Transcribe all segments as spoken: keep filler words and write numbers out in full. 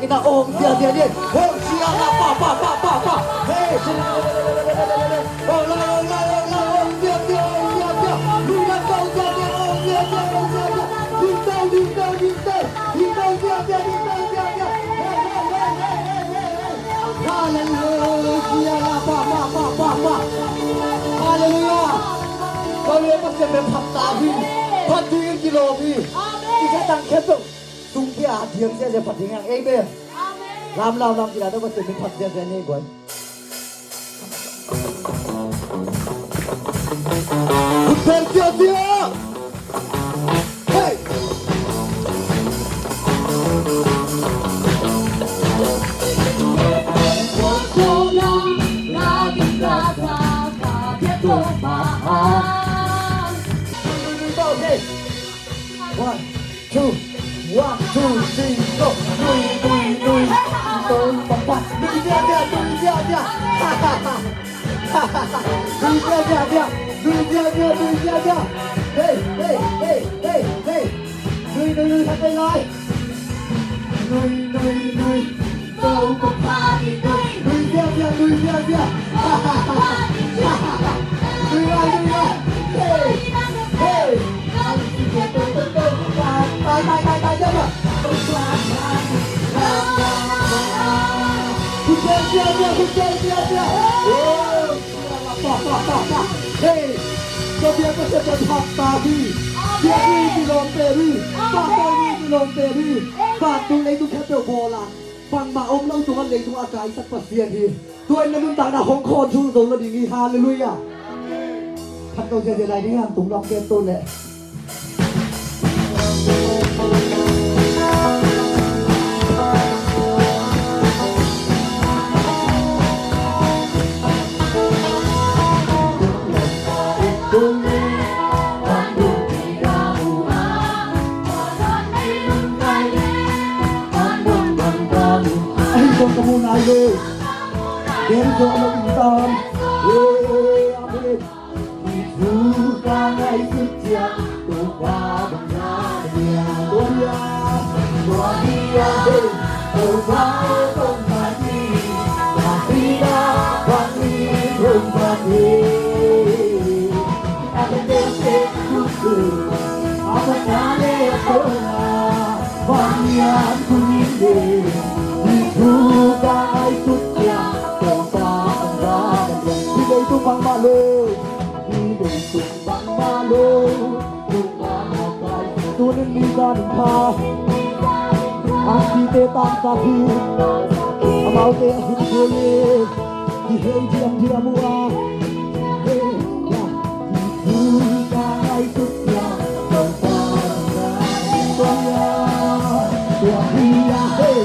Ina ong zia zia ni. Ong zia la pa pa pa pa pa. Hey, ong lai, ong lai, ong lai, ong zia zia, ong zia zia. Lui lai, ong zia zia, ong zia zia, ong zia zia. Ding dong, ding dong, ding dong. Ding dong zia zia, ding dong zia zia. Hey, hey, hey. Halleluia la pa pa pa pa pa. Halleluia. Ka lua Pasian bek phat ta hi. Phat ding kilawm hi. I khe tang khe peuh. Sungkhia a diam ziahziah phat ding ang. Amen. Lam lau lam kila deuh ka semi phat ziahziah nei guai. Khut beng ziahziah. Hey. One, two, one, two, three, go. Nui, nui, nui. Nui, nui, nui, nui, nui, nui. Nui, nui, nui, nui, nui, nui. Hey, hey, hey, hey, hey. Nui, nui, nui, nui, nui. Nui, nui, nui. Nui, nui, nui. Nui, nui, nui. Nui, nui, nui. Hey, hey. Hey, ka biak ka sepna phat ta hi. Biak hi, kilawm pen hi. Pahtawi hi, kilawm pen hi. Pahtawi leitung khempeuh bawl a, bangmah om lo tungah leitung a kaisak Pasian hi. Tua in na nuntakna hong khawn thung zo lo ding hi. Halleluia. Phat ko ziahziah lai ding hi hang, tung lam gen to leh. Ahi zong ka mu nai lo. Gen zo lo in tam. Amen. Thu ka ngaihsut ciang Topa bang na lian. Tua hi a, tua hi a, hey. Topa aw kong phat hi, ka sihna bang in hong phat hi. A ka teu teu khut teu, a ka ta le a tona, bang lian khut in de. Thu ka ngaihsut ciang Topa bang na lian. Hi leitung bangmah lo. Hi leitung bangmah lo. Tunin mi zanin pha, a site tangsak hi. Amaute a zut kul hi. Hi hei diamdiam uh a. Hei, ya. Hi thu ka ngaihsut ciang Topa bang na lian. Tua hi a, hei.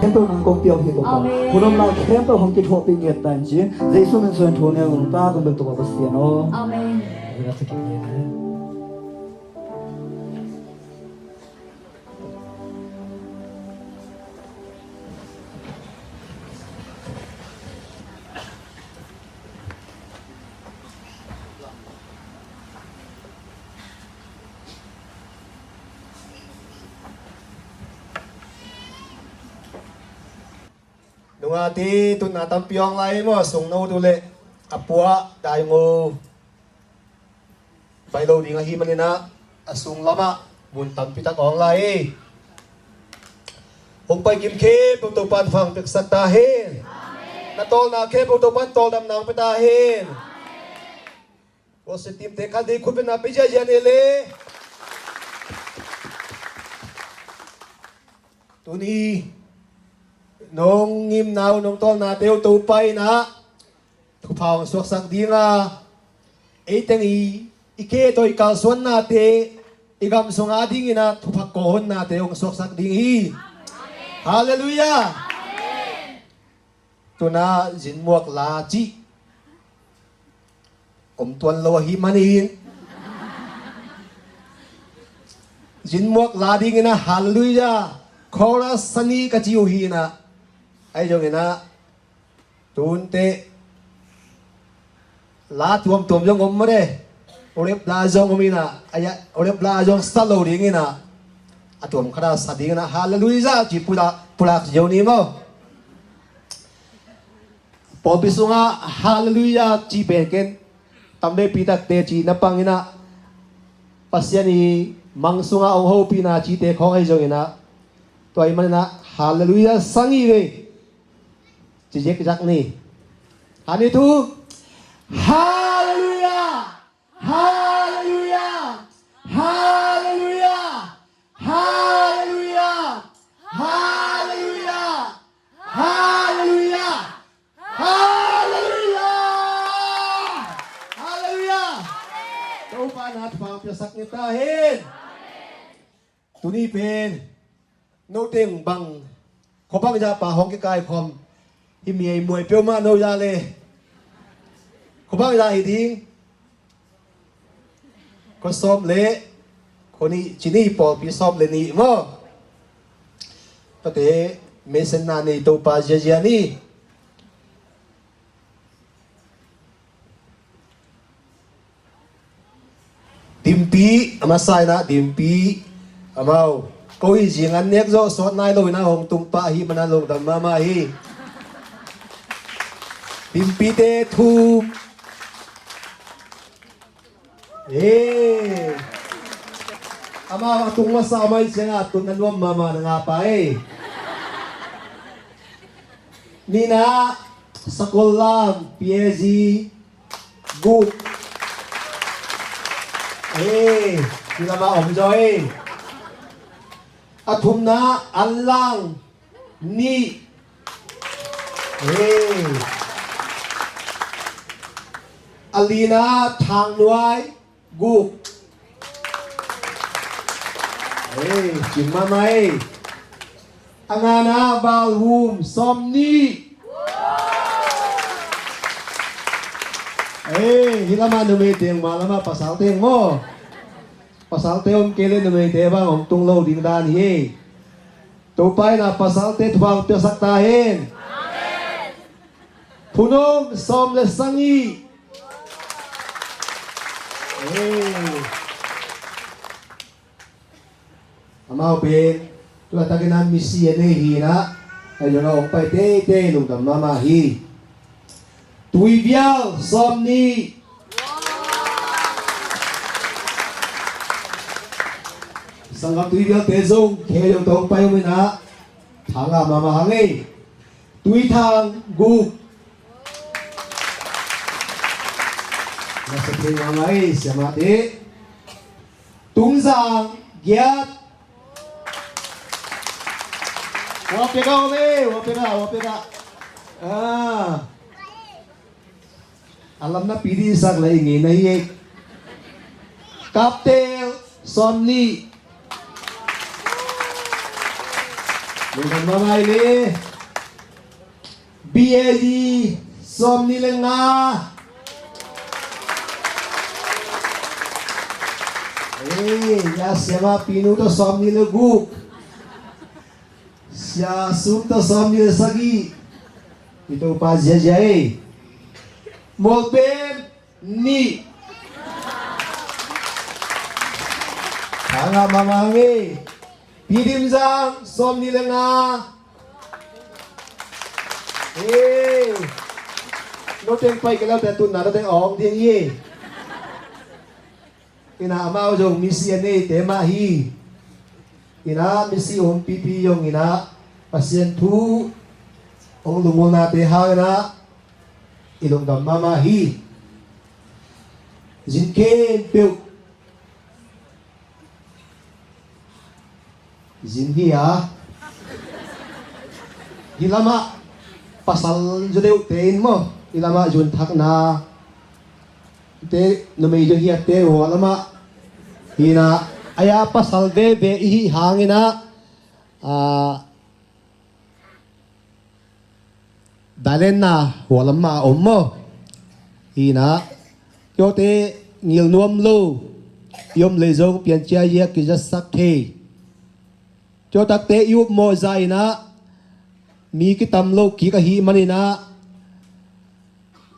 Khempeuh nang kong piak hi, Topa. Amen. Hun om lai khempeuh hong kithuahpih ngiat ta in ci. Jesu min suang thu ngen ung ta, kong bel Topa Pasian aw. Amen. Nungak i tutna tampi hong lai maw, sungno tu leh a pua dai ngo. Pai lo ding ahih manin ah, a sung lamah mun tampi tak hong lai hi. Hong pai kim khempeuh Topa'n thupha piaksak ta hen. Na tawlna khempeuh Topa'n tawldamna hong pia ta hen. Worship team te khat vei khut beng pia ziahziah ni le. Tuni nong ngimna uh, nong tawlnate uh Topa in ah thupha hong suaksak ding a, ei teng i, i ke tawh i kalsuannate, i gam sung adingin ah thupha kawhhonnate hong suaksak ding hi. Halleluiah. Tu-in ah zinmuak la cih om tuan lo ahih manin, zinmuak la dingin ah halleluiah chorus sani ka ci uh hi in ah, ahi zongin ah, tun teh la tuamtuam zong om mah de. Rap la zong om in ah, a ya, rap la zong sa lo dingin ah, a tuam khat a sa dingin ah halleluiah ci pulak, pulak zo ni maw. Pawlpi sungah halleluiah ci pen ken tam veipi tak teci na pang in ah, Pasian i mang sungah hong hopihna cite khawng ahi zongin ah, tua ahih manin ah halleluiah sang hi ve. Ci zekzak ni. Ani thu. Halleluiah. Halleluiah. Halleluiah. Halleluiah. Halleluiah. Halleluiah. Halleluiah. Halleluiah. Topa in ah thupha piaksak ni ta hen. Tuni pen no teng bang, khuabang zah pa hong kikaikhawm hi mi ei muai peuhmah no zah le. Khuabang zah hi ding. Khua sawm le khua nih ci ni, pawlpi sawm le nih maw. Tuate meisenna nei Topa ziahziah ni. Dimpi, a masa in ah Dimpi, amau ko hi zing an nek zawh sawt nai lo in ah hong tung pah ahih man ah lungdam mahmah hi. Dimpite thum. Ee, amau a tung masa a mai ciangah a tun a nuam mahmah na ngapa ei. Nihna, Sakol Lam, P A G guk. Ee, hih lamah om zaw ei. A thumna, An Lang, nih. Ee. A lina, Thang Nuai, guk. Ee, cing mahmah ei. A ngana, Val Hum, sawmnih. Ee, hih lamah numei teng, mah lamah pasal teng maw. Pasalte om kei leh numeite bang hong tung lo ding dan hi. Topa in ah pasalte thupha piaksak ta hen. Phunung, sawm le sagih. Ee. Amau pen tu laitak in ah misi a nei hi in ah, ahi zongin ah hong pai teitei, lungdam mahmah hi. Tuibial, sawmnih. Sanggam Tuibialte zong kei zong tawh hong pai om in ah, thangah mahmah hang ei. Tuithang, guk. Masa thei mahmah ei, siamahte. Tungzang, giat. Hua pek ah om ei, hua pek ah, hua pek ah. Ah. A lam napi dihsak leh i ngeina hi ei. Kaptel, sawmnih. Lungdam mahmah ei le. B A D, sawmnih le nga. Ee, ya siama pinu tawh sawmnih le guk. Sia Sum tawh sawmnih le sagih. I Topa ziazia ei. Mualpem, nih. Thangah mahmah hang ei. Pidimzang, sawmnih le nga. Ee. Note pai kei lote tunna note awng ding hi. Ina amau zong misi a neite mah hi. Ina misi humpipi zong ina Pasian thu hong lungulnate hang ina i lungdam mahmah hi. Zin khempeuh zin hi a, hih lamah pasal zaw deuhte in maw, hih lamah zun thakna te, numei zaw hiatte hua lamah hi ina, a ya pasal veve i hih hang ina, a, Thailand na hua lamah a om maw? Hi ina, kiote ngil nuam lo i om leh zong piancia ia kizatsak thei. Kiotakte i upmawh zah ina, mi kitam lo kik ahih man ina,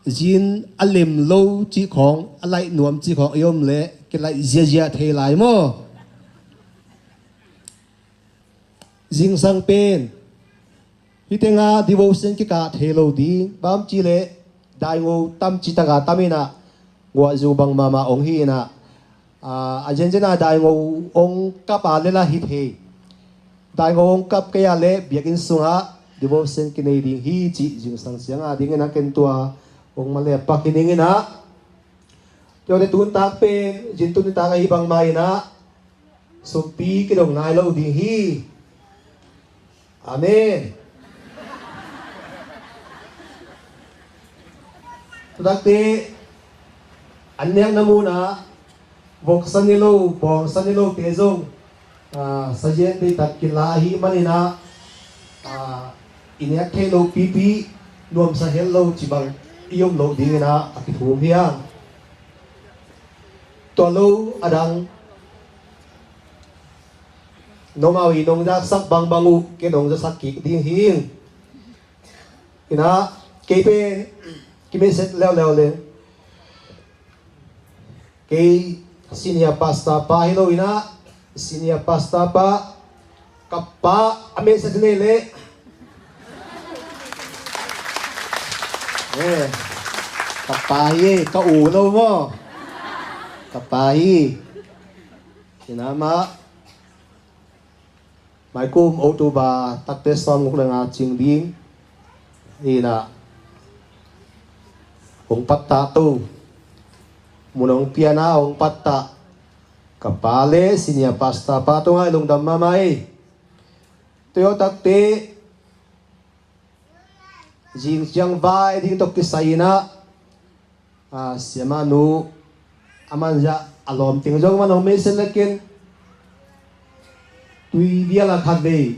zin a lem lo cih khawng, a laih nuam cih khawng i om leh kilaih ziazia thei lai maw? Zingsang pen hih tenga devotion kikah thei lo ding, bang ci leh daingo tam citaka tam ina, guahzu bang mahmah ong hi ina, a, a zenzen a daingo ong kap a lela hi thei. Daingo ong kap kei a leh biakinn sungah devotion kinei ding hi cih zingsang cianga ding ina ken tua ong malepak hi ning ina. Tua te tuntak pen zin tuntak ahi bangmah ina, sumpi kidong nai lo ding hi. Amen. Tutakte an nekna munah voksa ni lo, bawngsa ni lote zong, ah, sazian deitak kila ahih man ina, ah, i nek thei lo pipi, nuamsa het lo cibang i om lo ding ina a kithum hi hang. Tua lo a dang, nong au i nong zaksak bangbang uh kei nong zaksak kik ding hi. Ina, kei pen kimesek leuleu le, kei Senior pastor pa hi lo in ah, senior pastor pa, ka pa a message nei leh, eh, ka pa hi, ka u lo maw, ka pa hi. Hi na mah, maikum October takte sawmguk le nga cing ding hi na, hong pattah to, mun hong piana hong pattah ka pa le senior pastor pa tungah i lungdam mahmah hi. Tua takte zing ciang vai ding tawh kisai in ah, a, siamah nu a man zah a lawm ting zong man hong mei sen lekin, tui bial a khat vei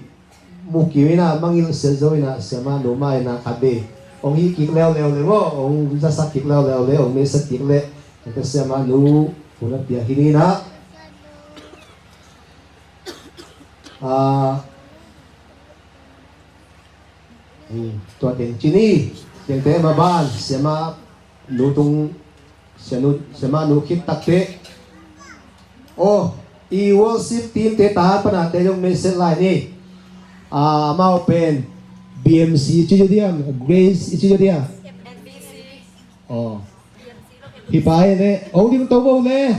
mu kiu in ah, mangil sia zo in ah, siamah nu mah in ah khat vei hong hi kik leuleu le maw, hong zasak kik leuleu le, hong mei sak kik le, ka siamah nu hun a pia hi ni in ah, a, tua teng ci ni, tengte ma ban siamah nu tung, sianu, siamah nu khit takte. Oh, i worship team te ta panate zong message lai ni. Ah, amau pen B M C ci zo diam, Grace ci zo diam. Oh. Hi pa hi le, hong ding to bo le.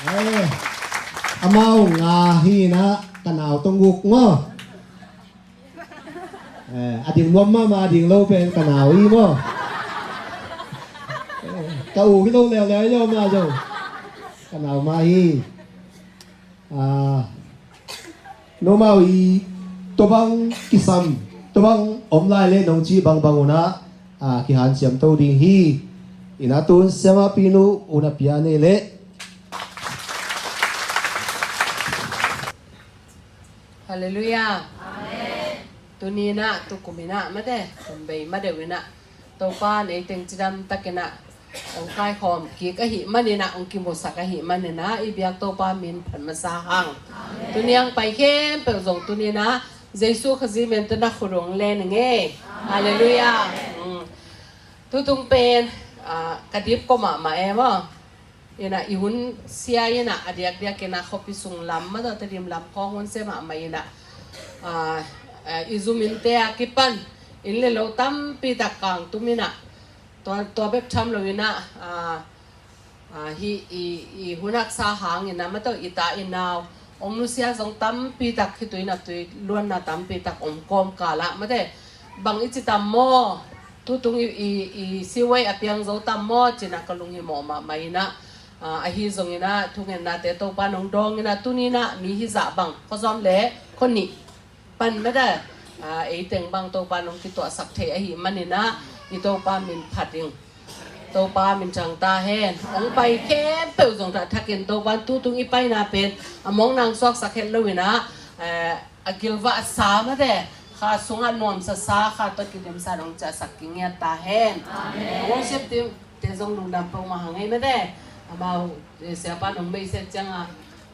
Eh, amau nga hi na, ka nau tong guk maw. Eh, a ding nuam mahmah, a ding lo pen ka nau hi maw. Eh, ka u hi lo leuleu hi lo mah zo. Ka nau mah hi. Ah, nomau i tobang kisam, tobang om lai le nong ci bangbang un ah, ah, kihanciam to ding hi. Ina tun siamah pinu un a pia nei le. Halleluiah. Amen. Tuni in ah, tukum in ah, mate, kum bei ma deuh in ah, Topa in ei teng cidam takin ah hong kaikhawm kik ahih manin ah, hong kimusak ahih manin ah, i biak Topa min phat masa hang. Amen. Tuni hong pai khempeuh zong tuni in ah, Jesu Khazih min tawh na khut uh hong len ing ei. Amen. Halleluiah. Mm. Tutung pen, ah, ka dip ko mahmah e maw. Ina i hun sia ina a diakdiak ina khuapi sung lam mah tawh Tedim lam khawng hun sia mahmah ina, ah, ah, i zum innte a kipan inn le lo tampi tak kang tum ina, tua, tua bek tham lo ina, ah, ah, hi i, i hun haksa hang ina mah tawh i ta i nau hong nusia zong tampi tak khitui naptui luanna tampi tak om kawmkal ah mate, bang i ci tam maw? Tutung i, i, i siwei a piang zo tam maw? Ci-in ah ka lunghimawh mahmah in ah, ah, ahi zongin ah thungennate Topa in hong dawngin ah tuni in ah mi hizah bang khuazawm le khuanih pan mate, ah, ei teng bang Topa in hong kituahsak thei ahih manin ah i Topa min phat ing. Topa min thang ta hen. Hong pai khempeuh zong thak thakin Topa in tutung i paina pen a mawkna hong suaksak het lo in ah, eh, a gilvah sa mate, kha sungah nuamsa sa, kha tawh kidimsa in hong ciahsak kingiat ta hen. Amen. Worship team te zong lungdam peuhmah hang ei mate. Amau, eh, siapa in hong beiset ciangin,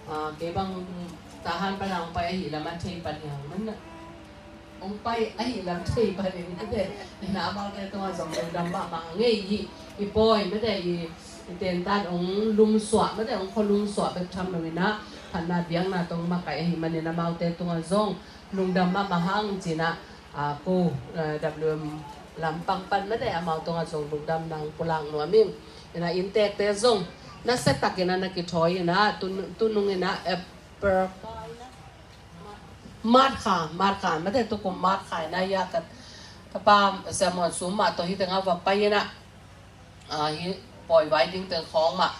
ah, kei bang Tahan pan a hong pai ahih lam a thei pan hi hang man ah. Hong pai ahih lam thei pan in mate. Ina amaute tungah zong lungdam mahmah hang ei hi. I pawi mate, i, i tentan hong lumsuah mate, hong khua lumsuah bek tham lo ina, phatna biakna tawh hong makaih ahih manin amaute tungah zong lungdam mahmah hang ci-in ah, ah, ko, ah, W M lampang pan mate amau tungah zong lungdamna hong pulak nuam ing. Ina inntekte zong nasia takin ah na kithawi ina, tu, tunung ina, eh, per, March kha, March kha mate, tukum March kha ina ya ka, ka pa Sia Muan Sum mah tawh hih tengah va pai ina, ah, hih pawi vai ding teng khawng mah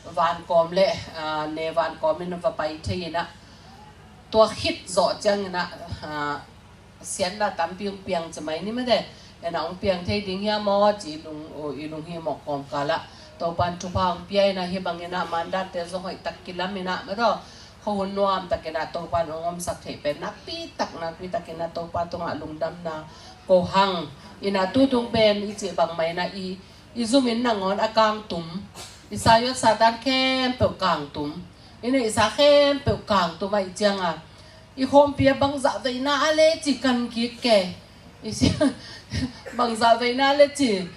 van kawm le, ah, ne van kawm in va pai thei ina, tua khit zawh ciangin ah, ah, siatna tampi hong piang ci mai ni mate. Ina hong piang thei ding hiam aw ci i lung, i lunghimawh kawmkal ah Topa in thupha hong pia ina, hih bangin ah mandatte zong hoih tak kilam ina mate, khuahun nuam takin ah Topa in hong omsak theih pen nakpi tak, nakpi takin ah Topa tungah lungdamna ko hang. Ina tutung pen i cih bangmah ina i, i zum inn nangawn a kangtum, i sayuat satan khempeuh kangtum, ina i sa khempeuh kangtum ahih ciangin i khawmpi ah bangzah veina a le ci kan kik ke. I si, bangzah veina a le ci,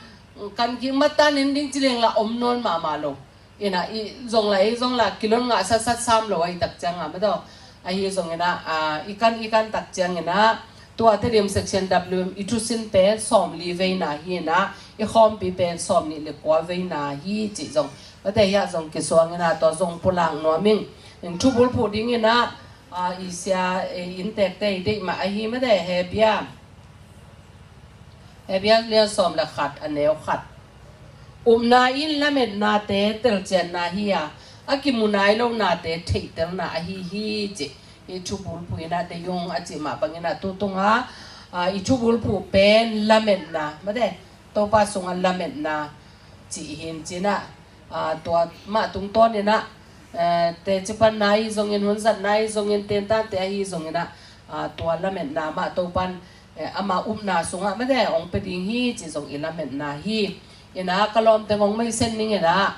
kan kik matan in ding ci leng la om nawn mahmah lo. Ina i zong la, i zong la kilon ngah satsat sam lo a i tak cianga madaw. Ahi zong ina, a, i kan, i kan tak ciang ina, tua Tedim section W M i thusin pen sawm li veina hi ina, i khawmpi pen sawm nih le kua veina hi ci zong. Mate hia zong kisuang ina, tua zong pulak nuam ing. In thubul phu ding ina, a, i sia, e, inntekte i deih mah ahi mate Hebia. Hebia lian sawm le khat, a neu khat. Upna in lametnate telcianna hi a, a kimu nai lonate theihtelna ahi hi ci. I thubul phu ina deih ung a cih mah bang ina tu tunga, a, i thubul phu pen lametna, mate, Topa sunga lametna cih hin ci ina, a, tua mah tungtawn ina, e, teci panna ahi zongin, hunzatna ahi zongin, tentante ahi zong ina, a, tua lametna mah Topan, e, ama upna sungah mate ong pe ding hi ci zong i lametna hi. Ina ka lawmte ngong meisen ning ina,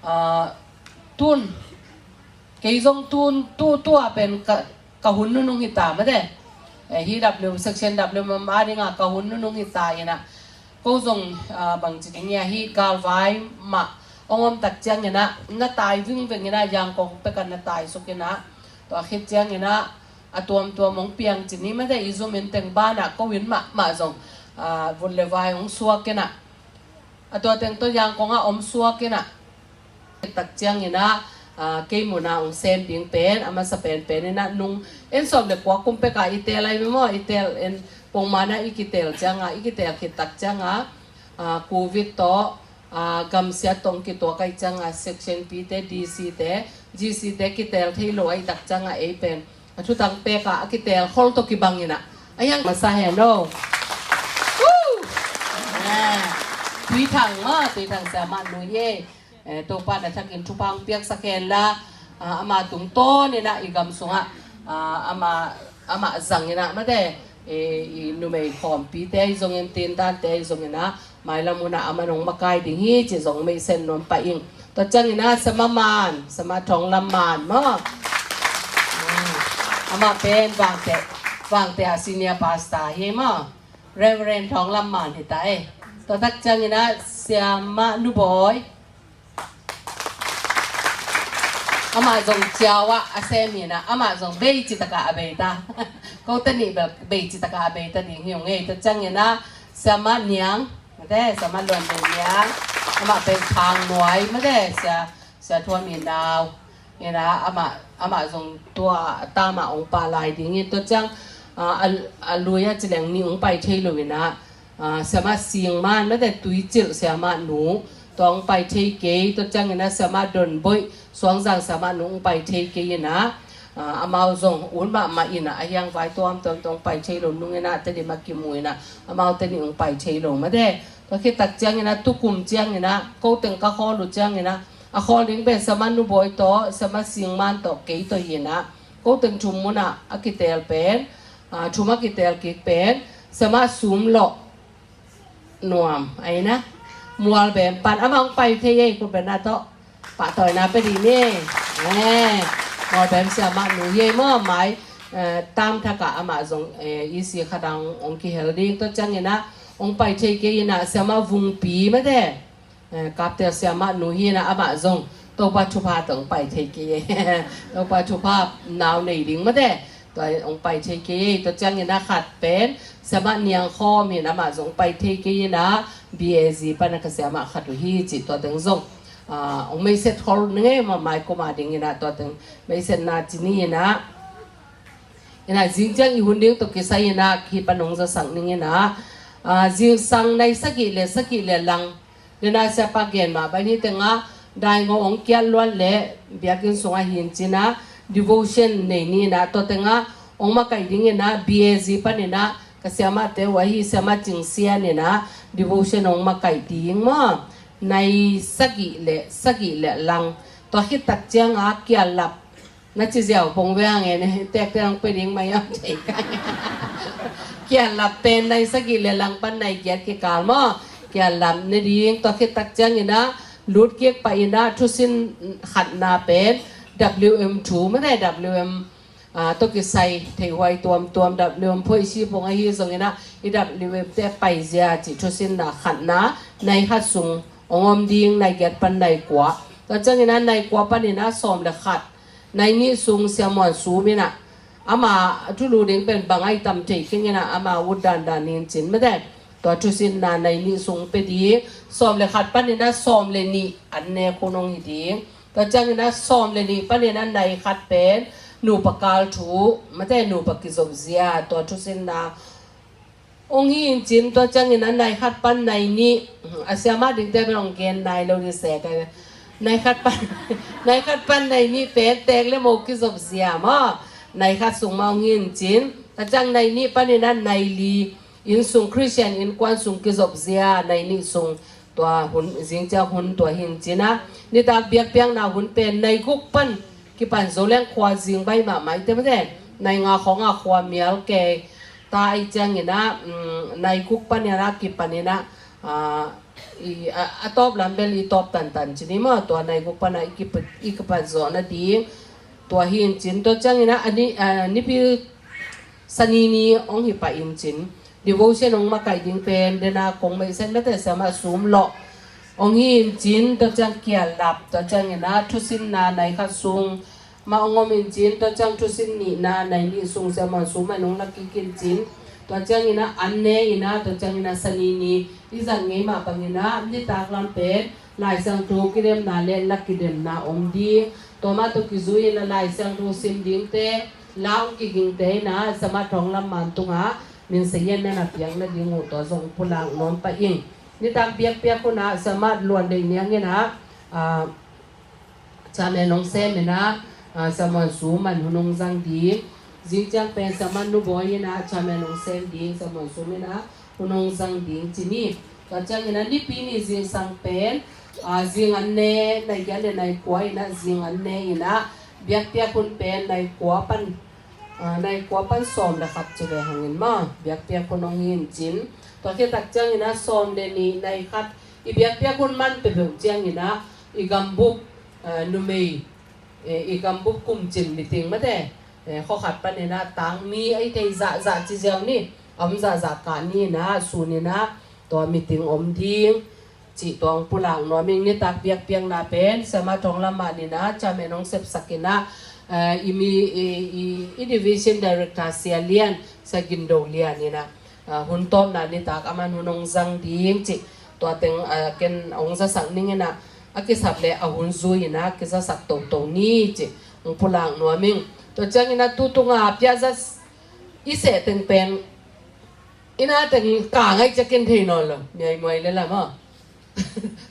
a, tun kei zong tun tu tua pen ka, ka hun nunung hi ta mate. E, hi W section W M a dinga ka hun nunung hi ta ina. Ko zong, a, bangci ding ia hi galvai mah ong om tak ciang ina, na tai vingveng ina, Yangon peka na tai suk ina. Tua khit ciang ina, a tuamtuam ong piang ci ni mate, i zum in teng bana ko in mahmah zong, a, vun le vai ong suak ina. A tua teng to Yangon a om suak ina. Tak ciang ina, a, kei muna ong sem ding pen, a masa penpen ina nung en sawm le kua kum peka i tel ai maw, i tel en pongmana i kitel cianga, i kitel khit tak cianga, a, Covid to, a, gamsiat tong kituak ai cianga, section P te, D C te, G C te kitel thei lo ai tak cianga ei pen. A thutang peka, a kitel khol to kibang ina. A hiang masa hen lo. Woo! Eh, Tuithang maw, Tuithang siamah nu ye. Eh, Topa na thakin thupha ong piaksak hen la, ah, ama tungtawn ina i gam sungah, ah, ama, ama zang ina mate, eh, i numei khawmpite ahi zongin, tintante ahi zong ina, mailam una ama nong makai ding hi ci zong meisen nuam pah ing. Tua ciang ina siama man, siama Thawng Lam Man maw. Hmm. Ama pen Vangte, Vangte a senior pastor hi maw. Reverend Thawng Lam Man hi ta e. Tua tak ciang ina siama Nu Bawi. Amah zong ciau ah a sem hi ina, amah zong bei ci taka a bei ta. Ko te nih bel bei ci taka a bei ta ding hi ung ei. Tua ciang ina siama Niang, mate, siama Luan Dei Niang. Amah pen Thang Nuai, mate, sia, sia Thuam i nau. Ina amah, amah zong tua a tama ong pa lai ding hi. Tua ciang, ah, a, a lui a ci leng nih ong pai thei lo ina. Ah, siama Sing Man, mate, Tuicilh siama nu, tua ong pai thei kei, tua ciang ina siama Don Boih, Suangzang siama nu ong pai thei kei ina, ah, amau zong un mahmah ina, a hiang vai tuamtuam tawh ong pai thei lo nung ina, Tedim a kimu ina, amau te nih ong pai thei lo, mate. Tua khit tak ciang ina, tukum ciang ina, ko teng ka khawl uh ciang ina, a khawl ding pen siama Nu Bawi tawh, siama Sing Man tawh, kei tawh hi ina, ko teng thum muna a kitel pen, ah, thum a kitel kik pen, siama Sum Lawh, Nuam, ai na. Mualbem pan, amah ong pai thei ei, kut bena tawh pahtawina pe ding ni. Eh, Mualbem siama nu hi ei maw, mai, eh, tam thaka amah zong, eh, i si khat ang ong kihel ding, tua ciang ina ong pai thei kei ina siama Vungpi, mate. Eh, Kaptel siama nu hi ina amah zong Topa thupha tawh ong pai thei kei ei. Topa thupha nau nei ding, mate. Tua ong pai thei kei ei, tua ciang ina khat pen siama Niang Khawm hi ina amah zong pai thei kei ina B A Z pan a ka siama khat uh hi ci, tua teng zong, ah, ong meiset khol ning ei maw, mai kum a ding ina tua teng meisetna ci ni ina. Ina zing ciang i hun ding tawh kisai ina hih pan ong zasak ning ina, ah, zingsang nai sagih le sagih le lang. Dena siapa gen mah bang hi tenga, daingaw ong kiat luat le biakinn sungah hin ci ina, devotion nei ni ina, tua tenga ong makaih ding ina, B A Z pan ina, ka siamate uh ahi siama Cing Sian ina, devotion ong makaih ding maw. Nai sagih le sagih le lang. Tua khit tak cianga kial lap na ci ziau pong ve ang e, ne, tek te ang pe ding mai am thei. Kial lap pen nai sagih le lang pan nai giat kikal maw. Kial lap ne ding, tua khit tak ciang ina, lut kik pah ina, thusin khatna pen W M thu, mate, W M, ah, tawh kisai thei huai tuamtuam, W M phoih si pong ahi zong ina, i W M te paizia ci thusinna khatna, nai khat sung hong om ding, nai giat pan nai kua. Tua ciangin ah nai kua panin ah sawm le khat, nai nih sung Sia Muan Sum in ah, ama thulu ding pen bang a i tam thei keng in ah, ama ut dandan hi in cin mate. Tua thusinna nai nih sung pia ding, sawm le khat panin ah sawm le nih an nek hun hong hi ding. Tua ciangin ah sawm le nih panin ah nai khat pen nupa kal thu mate, nupa kizop zia, tua thusinna hong hi in cin. Tua ciangin ah nai khat pan nai nih, a siama dingte bel hong gen nai lo ding se ka. Nai khat pan, nai khat pan nai nih pen tek le mo kizop zia maw, nai khat sung mah hong hi in cin. Tua ciang nai nih panin ah nai li, inn sung, Khristian innkuan sung kizop zia, nai nih sung, tua hun, zing ciang hun tua hi in cin ah, nitak biakpiakna hun pen nai guk pan kipan, Zo leng khua zing bai mahmah i te mate, nai nga khawng ah khua mial kei ta i ciangin ah, um, nai guk panin ah kipan in ah, ah, i, a, a tawp lam bel i tawp tantan cin hi maw, tua nai guk pan ah i kipat, i kipat zawh nading. Tua hi in cin, tua ciangin ah, a ni, ah, nipi Sani ni hong hi pah in cin, devotion hong makaih ding pen dena kong meisen mate, siama Sum Lawh hong hi in cin. Tua ciang kial lap, tua ciangin ah thusinna nai khat sung mah hong om in cin. Tua ciang thusin nihna nai nih sung Sia Muan Sum in hong lak kik in cin. Tua ciangin ah an ne in ah, tua ciangin ah Sani ni i zat ngei mah bangin ah nitak lam pen Lai Siangtho kidemna le lak kidemna om ding. Tua mah tawh kizui in ah Lai Siangtho sim dingte, la hong kigingte in ah siama Thawng Lam Man tungah min sayan na na piak nading uh, tua zong pulak nuam pah ing. Nitak biakpiak hun ah siama Luan Deih Niang in ah, ah, chairman hong sem in ah, ah, Sia Muan Sum in hun hong zang ding. Zing ciang pen siama Nu Bawi in ah chairman hong sem ding, Sia Muan Sum in ah hun hong zang ding ci ni. Tua ciangin ah nipi ni zingsang pen, ah, zing an ne, nai giat le nai kua in ah zing an ne in ah, biakpiak hun pen nai kua pan, ah, nai kua pan sawm le khat ci ve hangin maw, biakpiak hun hong hi in cin. Tua khit tak ciangin ah sawm le nih, nai khat, i biakpiak hun man peuhpeuh ciangin ah i gambup, ah, numei, eh, i gambup kumcin meeting mate, eh, khua khat panin ah tangmi a i thei zahzah ci ziau ni, a om zahzah kah ni in ah, sun in ah tua meeting om ding cih tua hong pulak nuam ing. Nitak biakpiakna pen siama Thawng Lam Man in ah chairman hong sepsak in ah, eh, i mi, i, i, i division director Sia Lian, Sia Gin Do Lian in ah, ah, hun tawpna nitak aman hun hong zang ding cih, tua teng, ah, ken hong zasak ning in ah, a kisap le a hun zui in ah kizasak toto ni cih hong pulak nuam ing. Tua ciangin ah tu tunga piazat i seh teng pen, i na teng ka ngai ciakin thei nawn lo, miaimuai le lam aw.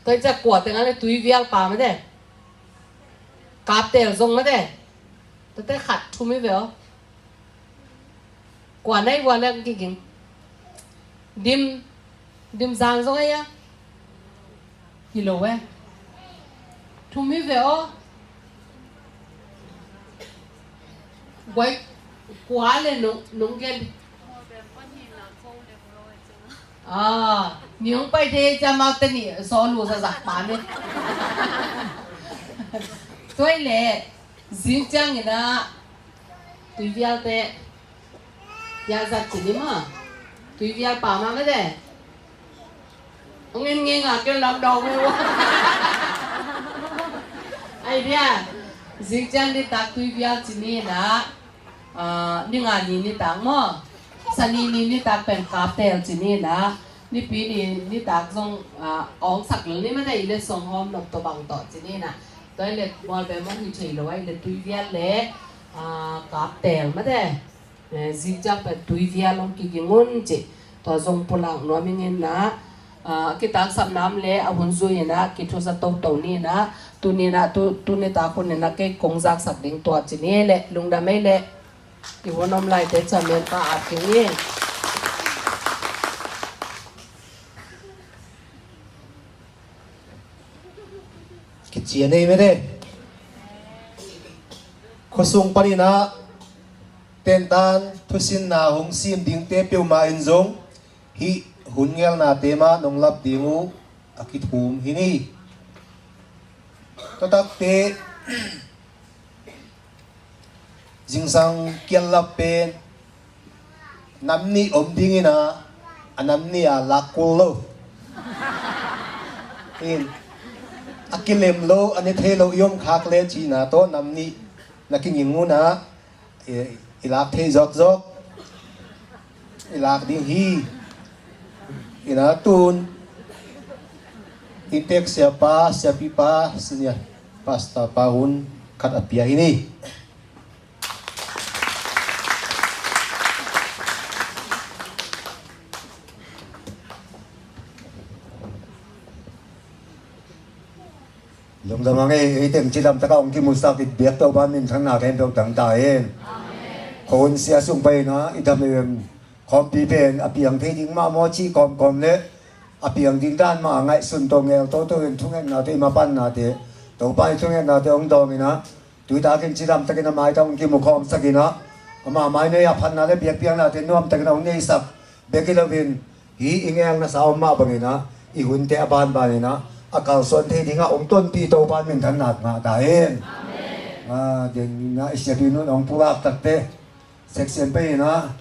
Tua i ciak kua teng a le tuivial pa mate, kaptel zong mate, tate khat thum i ve aw. Kua nai vua leng kiging. Dim, dim zang zong ei a. Hi lo e. Thum hi ve aw. Guai, kua le nung, nung gen. Ah, ni hong pai thei cia mau te ni saw lu sa zak pa ni. Tuai le, zing ciang ina, tuivial te. Piazat ci ni maw. Tuivial pa mah mete. Hong en ngei nga ken lam dawng hi uh. Ai dia. Zing ciang nitak tuivial ci ni na. Ah, ni nga ni nitak maw. Sani ni nitak pen kaptel ci ni na. Nipi ni nitak zong, ah, awngsak lel ni mete i le song hawm nop tawh bang tawh ci ni na. Tua i le mual pen mawng hi thei lo a i le tuivial le, ah, kaptel mete. Eh, zing ciang pen tuivial hong kiging un ci. Tua zong pulak nuam ing in na, ah, kitaksap nam le a hun zui in na, kithuza toto ni na, tuni na, tu, tuni tak hun in na, kei kong zaksak ding tua ci ni le, lungdam ei le, i hun om laite chairman pa at keng in. Kici a nei mete. Khuasung panin a tentan thusinna hong sim dingte peuhmah in zong hih hun ngelnate mah nong lap ding uh a kithum hi ni. Tua takte zingsang kiallap pen nam nih om ding ina, a nam nih a lak kul lo. In, a kilem lo, a ne thei lo i om khak le cihna tawh nam nih na kinging un ah, i, i lak thei zawkzawk i lak ding hi. Ina tun inntek siapa, siapipa, senior pastor pa hun khat a pia hi ni. Lungdam hang ei, ei teng cidam taka hong kimusak i biak Topa minthanna khempeuh tang ta hen. Khawhun sia sung pai ina i dam lem khawmpi pen a piang thei ding mah maw cih kawmkawm le a piang ding dan mah a ngaihsun tawh ngel tawh tawh in thungetnate i mapannate Topa i thungetnate hong dawng ina tuitakin cidam takin a maitang hong kimukhawmsak ina ama mai nei a phatna le biakpiaknate nuam takin a hong neisak bek hi loin hi i ngel nasa om mah bangin ah i hunte a banbanin ah a kalsuan thei dingah hong tonpih Topa minthanna ngah ta hen. Amen. Ah, den ina i siapi nun hong pulak takte section pai ina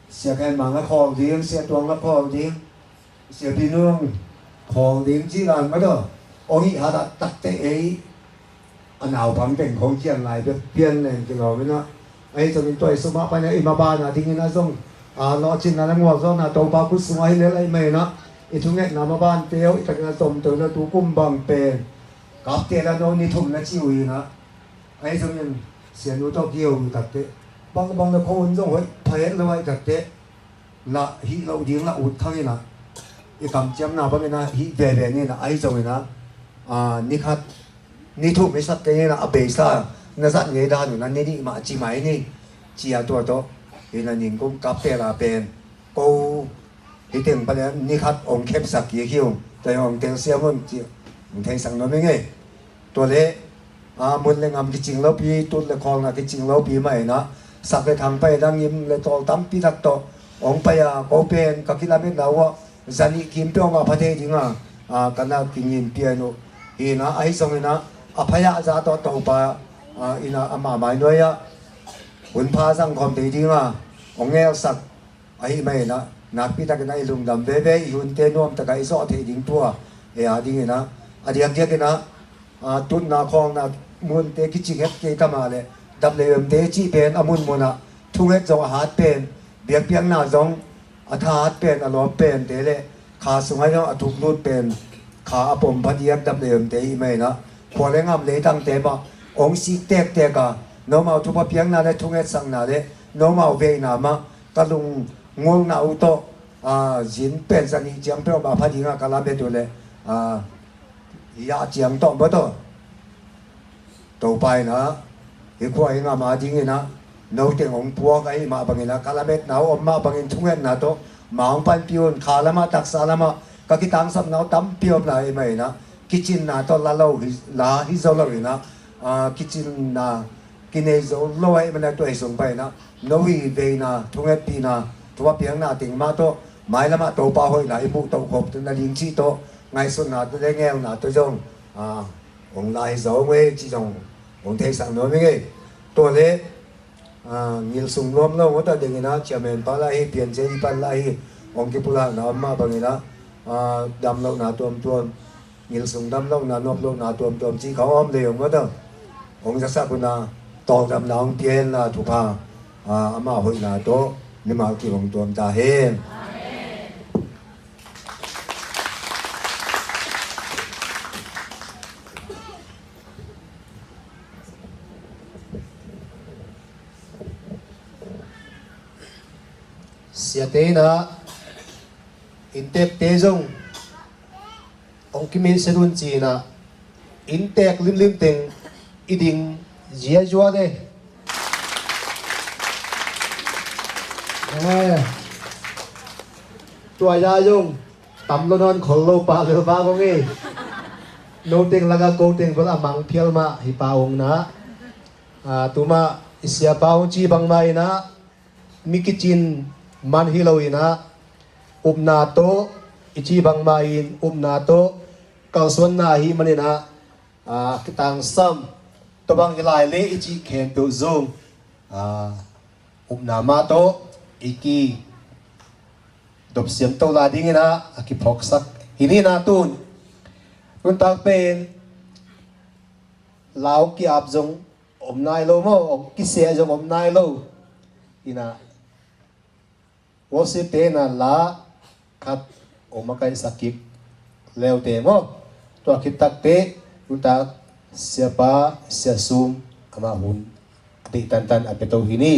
Sia Khen Mang a khawl ding, Sia Tuang a khawl ding, Sia Pi Nung khawl ding ci dan mah tawh hong hih hat ah takte ei a naupang teng khong kian lai bek pian leng kilawm inah ahi zongin tuai sumah paina i maban a dingin a zong a lawhcinna le ngualzawhna Topa khut sungah hi lel ahi mah inah i thungetna mabante hoih takin a zomto inah tu kum bang pen kapte la no ni thum na ci uh inah ahi zongin sianu tawh kio uh takte bangbang le khawhun zong hoih pha het lo ahi takte lah hih loh ding lah ut thang inah i kamciamna bang inah hih veve ni inah ahi zong inah ni khat ni thum i sak kei inah a beisa na zat ngei dan uh na ni nih mah ci mai ni cia tua tawh inah ningkum kapte la pen ko hi teng palian ni khat ong khepsak kik hi ung tua ong telsiam un ci ong theisak nuam hi ngei. Tua le a mun le ngam kicing lopi tut le khawlna kicing lopi mah inah sak le thang pai dang im le tawl tampi tak tawh ong pai a ko pen ka kilametna uh ah zanih kim peuhmah pha thei dinga ka na kingin pian uh hi inah ahi zong inah a phaya za tawh Topa inah ama mai nuai ah hun pha zang khawm thei dinga ong ngelsak ahi mah inah nakpi takin a i lungdam veve i hunte nuam takah i zawh theih ding tua e a ding inah a diakdiak inah tutna khawlna munte kicing het kei ta mah le dap le yomte cih pen a munmunah thunget zong a hat pen biakpiakna zong a thahat pen a lawp pente le kha sungah zong a thuklut pen kha a pom phadiak dap le yomte i mah inah khua le ngam leitangte mah ong sik tektek a nomau thupha piakna le thungetsakna le nomau veina mah ka lung ngolna uh tawh zin pen zanih ciang peuhmah pha dinga ka lamet uh le yah ciang tawh maw tawh Topa inah hi khua hi ngam a ding inah no teng hong puak ahi mah bang inah ka lametna uh om mah bangin thungetna tawh ma hong panpih un kha lamah taksa lamah ka kitangsapna uh tampi om lai ahi mah inah kicinna tawh la lo hi la hi zo lo inah kicinna kinei zo lo ahi mana tua i sung pai inah no i veina thungetpihna thupha piakna teng mah tawh mailamah Topa hoihna i muh tohkhop na ding cih tawh ngaihsutna le ngelna tawh zong ong la hi zo ngei cih zong ong theisak nuam hi ngei. Tua le ngilsung nuam lo ngawt a ding inah chairman pa lah hi piancil i pan lah hi ong kipulakna om mah bang inah damlohna tuamtuam ngilsung damlohna nuamlohna tuamtuam cih kha om le ong ngawt a ong zasak una tawldamna ong pia henla thupha ama hoihna tawh mimal kip ong tuam ta hen. Siate inah inntekte zong ong kiminset un ci inah inntek limlim teng i ding ziazua de. Tua ya zong tam lo nawn khol lo pah lo ba kong ei. No teng laka ko teng bel a mang phial mah hi pa ong na. Tuma i siapa ong ci bangmah inah mi kicin man hi lo inah upna tawh i ci bangmah in upna tawh kalsuanna ahi man inah kitangsam tua bang hi lai le i cih khempeuh zong upna mah tawh i ki dopsiam to la ding inah a kiphawksak hi ni inah tun Nuntak pen la hong ki-ap zong om nai lo maw, hong kisia zong om nai lo. Ina worship te na la khat hong makaihsak kik leute maw. Tua khit takteh nuntak siapa Sia Sum ama hun a deih tantan a pia to hi ni.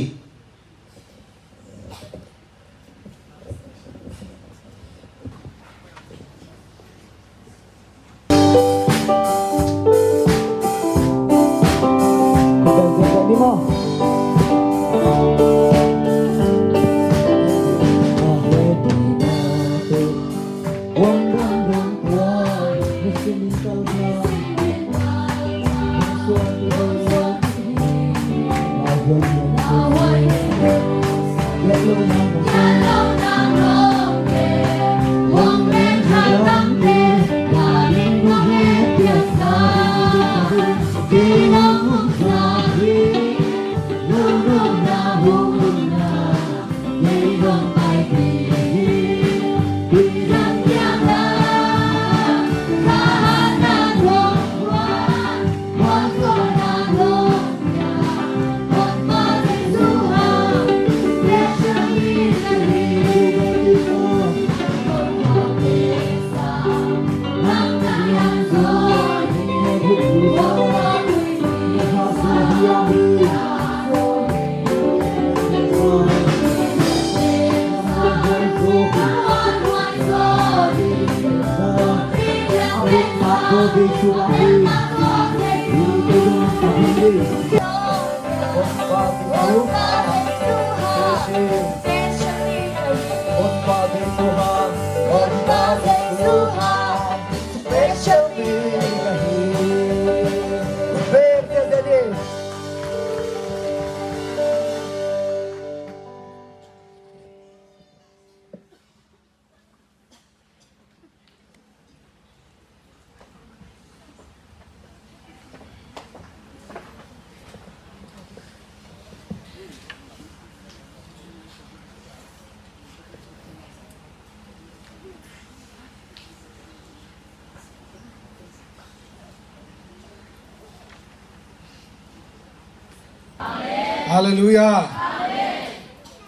Halleluiah.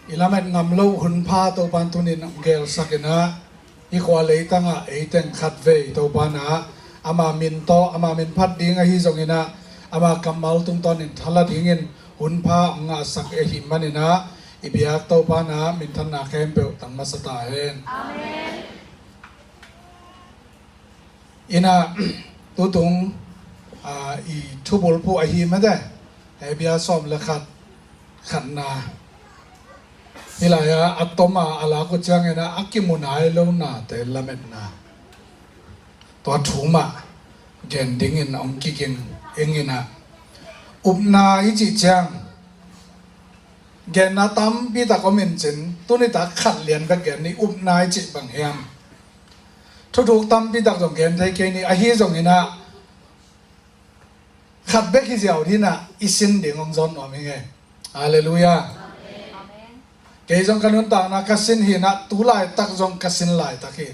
I lamet ngam lo hun pha Topan tunin hong gelsak in ah, i khua leitangah ei teng khatvei Topan ah ama min tawh, ama min phat ding ahi zongin ah, ama kammal tungtawnin thala dingin hun pha hong ngahsak ahih manin ah, i biak Topan ah minthanna khempeuh tang masa ta hen. Amen. Ina tutung, ah, i thubulphuh ahi mate, Hebru sawm le khat, khatna. Hih lai-ah a tom a a lak uh ciangin ah a kimu nai lo nate lametna, tua thu mah gen dingin hong kiging ing in ah, upna i cih ciang genna tampi tak om in cin, tuni tak khat lian bek gen ni, upna i cih bang hiam. Thuthuk tampi tak zong gen thei kei ni, ahi zongin ah khat bek hi ziau ding ah i sin ding hong zawn nuam hi ing e. Halleluiah. Kei zong ka nuntakna ka sin hi in ah, tu laitak zong ka sin laitak hi.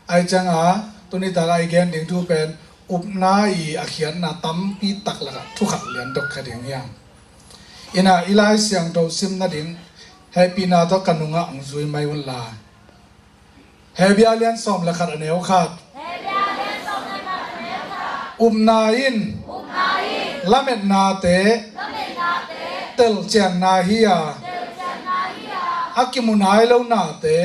Ahi ciangin tuni tak a i gen ding thu pen upna i a khiatna tampi tak lakah thu khat lian dok kha ding hi hang. Ina i Lai Siangtho sim nading hehpihna tawh ka nungah hong zui mai un la. Hebru lian sawm le khat a neu khat. Upna in lametnate telcianna hi a, a kimu nai lo nate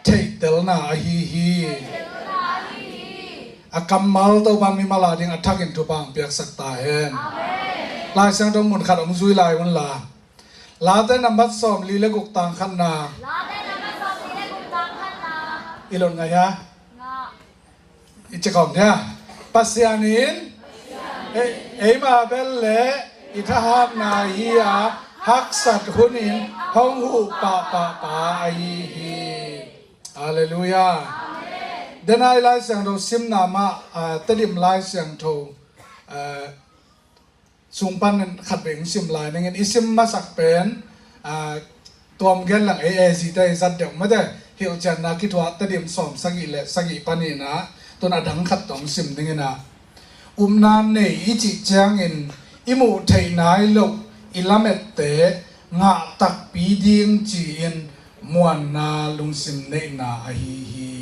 theihtelna ahi hi. A kammal Topan mimal a ding a thakin thupha hong piaksak ta hen. Lai Siangtho mun khat hong zui lai un la. Late nambat sawm li le guk tang khatna. Late nambat sawm li le guk tang khatna. I lot ngah hia? Ngah. I ci khawm hia? Pasian in ei, eima bel le i thahatna hi a, haksat hunin hong huh pahpah pa ahi hi. Halleluiah. Amen. Denai Lai Siangtho simna mah, ah, Tedim Lai Siangtho, ah, sung pan khat vei hong sim lai ning in, i sim masak pen, ah, tuam gen lang ei ezite i zat deuh mate, hilhcianna kithuah Tedim sawm sagih le sagih panin ah, Tun a dang khat tawh sim dingin ah, upna nei i cih ciangin i muh theih nai loh i lamette ngah takpi ding ci-in muanna lungsim neihna ahi hi.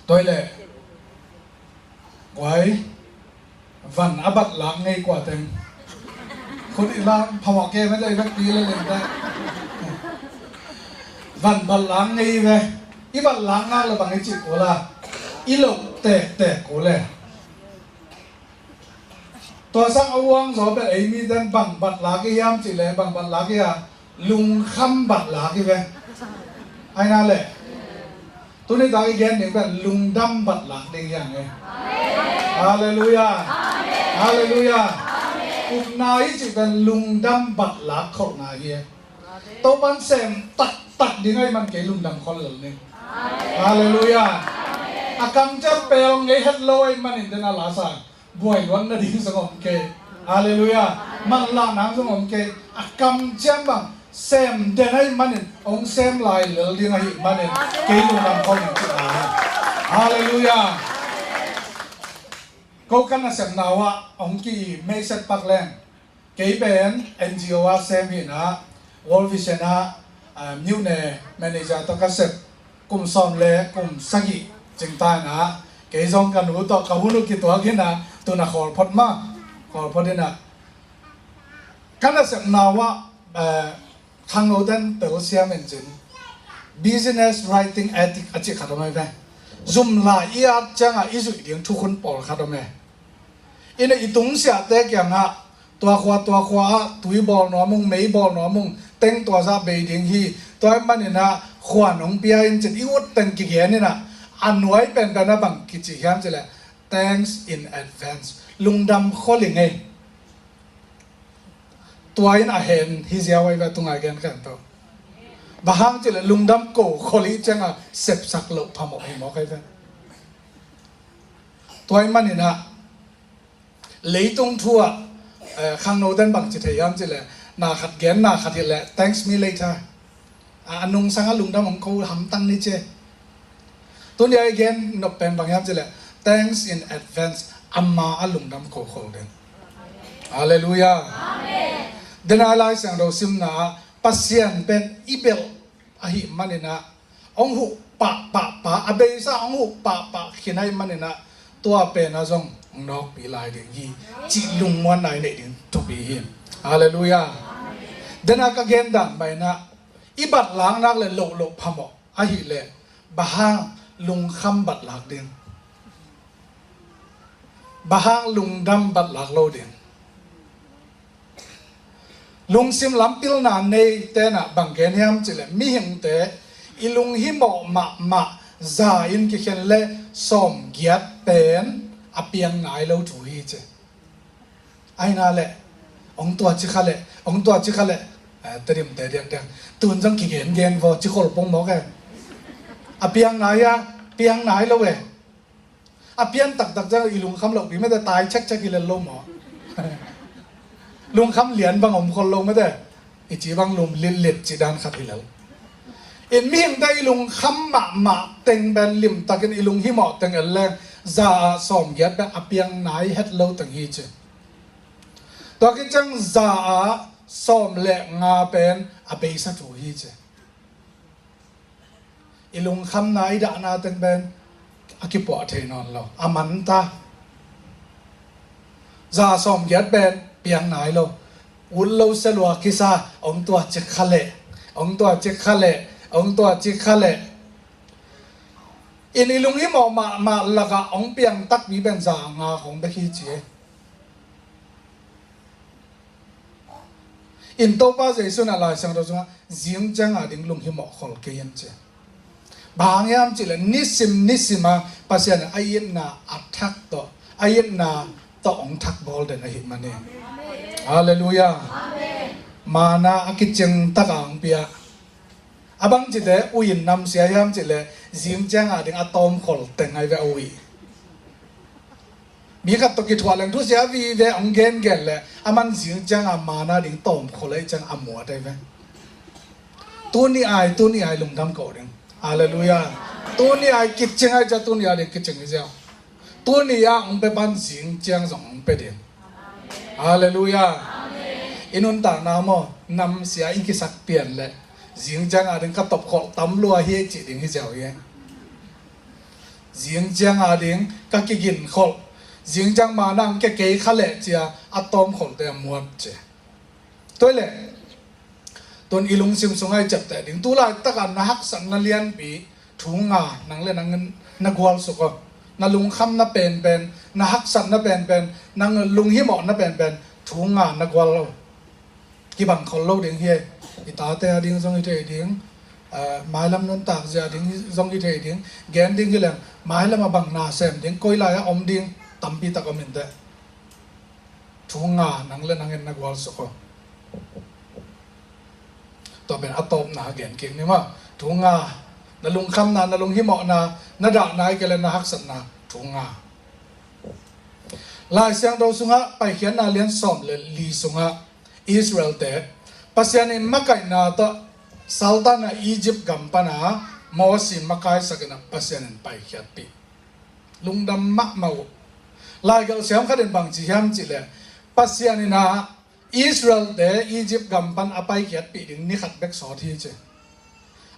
Tua hi leh, guai, van a batlak ngei kua teng khut i lak phamawh kei mete i vekpi le lente. Van batlak ngei ve. I batlak nak le bang i cih kul a, i loh tektek kul le. Tua sang a uang zaw bel ei miten bang batlak i hiam cih le bang batlak i a, lungkham batlak i ve. Ai na le. Tuni tak i gen ding pen lungdam batlak ding hi hang e. Halleluiah. Halleluiah. Upna i cih pen lungdam batlak kholhna hi e. Topan sem taktak ding ahih man kei lungdam khol lel ning. Halleluiah. A kamciam pel ngei het lo ahih manin den a lasa buai luat nading zong om kei. Halleluiah. Manlah nang zong om kei. A kamciam bang sem den ahih manin, hong sem lai lel ding ahih manin, kei lungdam khol ning cihna hi. Halleluiah. Ko ka nasepna uh ah hong ki-i Meisep Pak Leng. Kei pen N G O a sem hi na, World Vision a, ah, မြို့နယ် manager tawh ka sep kum sawm le kum sagih cingta in ah, kei zong ka nu tawh ka hun uh kituak in ah, tun a khawl phot mah, khawl phot in ah. Ka nasepna uh ah, eh, khangno ten telsiam in cin, business writing ethic a cih khat om e ve. Zum lai i at ciangah i zuih ding thukhun pawlkhat om e. Ina i tungsiahte kiangah, tua khua, tua khua ah tui bawl nuam ung, mei bawl nuam ung, teng tua zah bei ding hi. Tua ahih manin ah khuan hong pia in cin i ut teng kigen in ah, a nuai penpen ah bang kici hiam cih leh, thanks in advance. Lungdam khol ing ei. Tua in a hen hi ziau ai ve, tungai gen khen tawh. Bang hang cih leh lungdam ko khol i ciangah sepsak loh phamawh hi mawk ai ve. Tua ahih manin ah, leitung thu ah, eh, khangno ten bang ci thei hiam cih leh, na khat gen, na khat hilh leh, thanks me later. A, a nungsang a lungdam hong ko hamtang ni ci. Tuni a i gen nop pen bang hiam cih leh, thanks in advance, ama a lungdam ko khol den. Halleluiah. Amen. Den a Lai Siangtho simna ah, Pasian pen i belh ahih manin ah, hong huh pahpah pa, a beisa hong huh pahpah khin ahih manin ah, tua pen ah zong hong nawkpih lai ding hi, cih lungmuanna i neih ding thupi hi. Halleluiah. Den a ka gen dan mah in ah, i batlak nak le loh loh phamawh ahih leh, bang hang lungkham batlak ding, bang hang lungdam batlak lo ding. Lungsim lam pilna nei ten ah bang gen hiam cih leh, mihingte i lunghimawh mahmah za in kikhen le sawmgiat pen a piang nai lo thu hi ci. Ai na le, hong tua ci kha le, hong tua ci kha le, eh, Tedim te diakdiak, tun zong kigengen vaw ci khol pong mawk e. A piang nai a, piang nai lo e. A pian taktak ciang i lungkham lohpi mete, tai cekcek hi lel lo maw? Lungkham lian bang om khol lo mete, i ci bang lum litlit ci dan khat hi lel. In mihingte i lungkham mahmah teng pen limtakin i lunghimawh teng en leng, za ah sawmgiat pen a piang nai het lo teng hi ci. Tua khit ciang za ah sawm le nga pen a beisa thu hi ci. I lungkhamna, i dahna teng pen a kipuah thei nawn lo, a manta. Za sawmgiat pen piang nai lo. Ut lo se lua kisa, hong tua cik kha leh, hong tua cik kha leh, hong tua cik kha leh. In i lunghimawh mahmah lakah hong piang takpi pen za nga khong bek hi ci e. In Topa Jesu in a Lai Siangtho sungah zing ciang a ding lunghimawh khol kei in ci. Bang hang hiam cih leh nisim nisim a Pasian in a itna a thak tawh, a itna tawh hong thak bawl den ahih manin. Halleluiah. Manna a kicing tak a hong pia. A bang cite ui in namsia hiam cih leh zing ciang a ding a tawmkhol teng ai ve a ui. Mi khat tawh kithuah leng thusia vive hong gengen leh a man zing ciang a manna ding tawmkhol ai ciang a muat ai ve. Tuni ai, tuni ai lungdam ko ding. Halleluiah. Tuni a kicing ai cia, tuni a ding kicing hi ziau. Tuni a hong pia pan zing ciang zong hong pia ding. Halleluiah. I nuntakna maw, namsia in kisak pian leh zing ciang a ding ka topkholh tam lua hi cih ding hi ziau hi. Zing ciang a ding ka kiginkholh, zing ciang ma nang ke kei kha leh cia a tawmkholhte a muat ci. Tua leh tun i lungsim sungah i ciapteh ding, tu laitak a na haksatna lianpi thu nga nang le nang na gualsuk aw. Na lungkhamna penpen, na haksatna penpen, nang lunghimawhna penpen thu nga na gual aw. Kibang khol lo ding hi. I tate a ding zong hi thei ding, ah, mailam nuntak zia ding zong hi thei ding. Gen ding hi leng mailam a bang na sem ding, koi lai a om ding, tampi tak om in teh. Thu nga nang le nang in na gualsuk aw. Tua pen a tawpna gen kik ni maw. Thu nga, na lungkhamna, na lunghimawhna, na dahna, ahih kei leh na haksatna, thu nga. Lai Siangtho sungah Paikhiatna lian sawm le li sungah Israelte Pasian in makaihna tawh saltanna Egypt gam pana Mosi makaisak in ah Pasian in paikhiatpih. Lungdam mahmah uh. Laigelh siam khat in bang ci hiam cih leh, Pasian in ah Israelte Egypt gam pan a paikhiatpih ding ni khat bek sawt hi ci.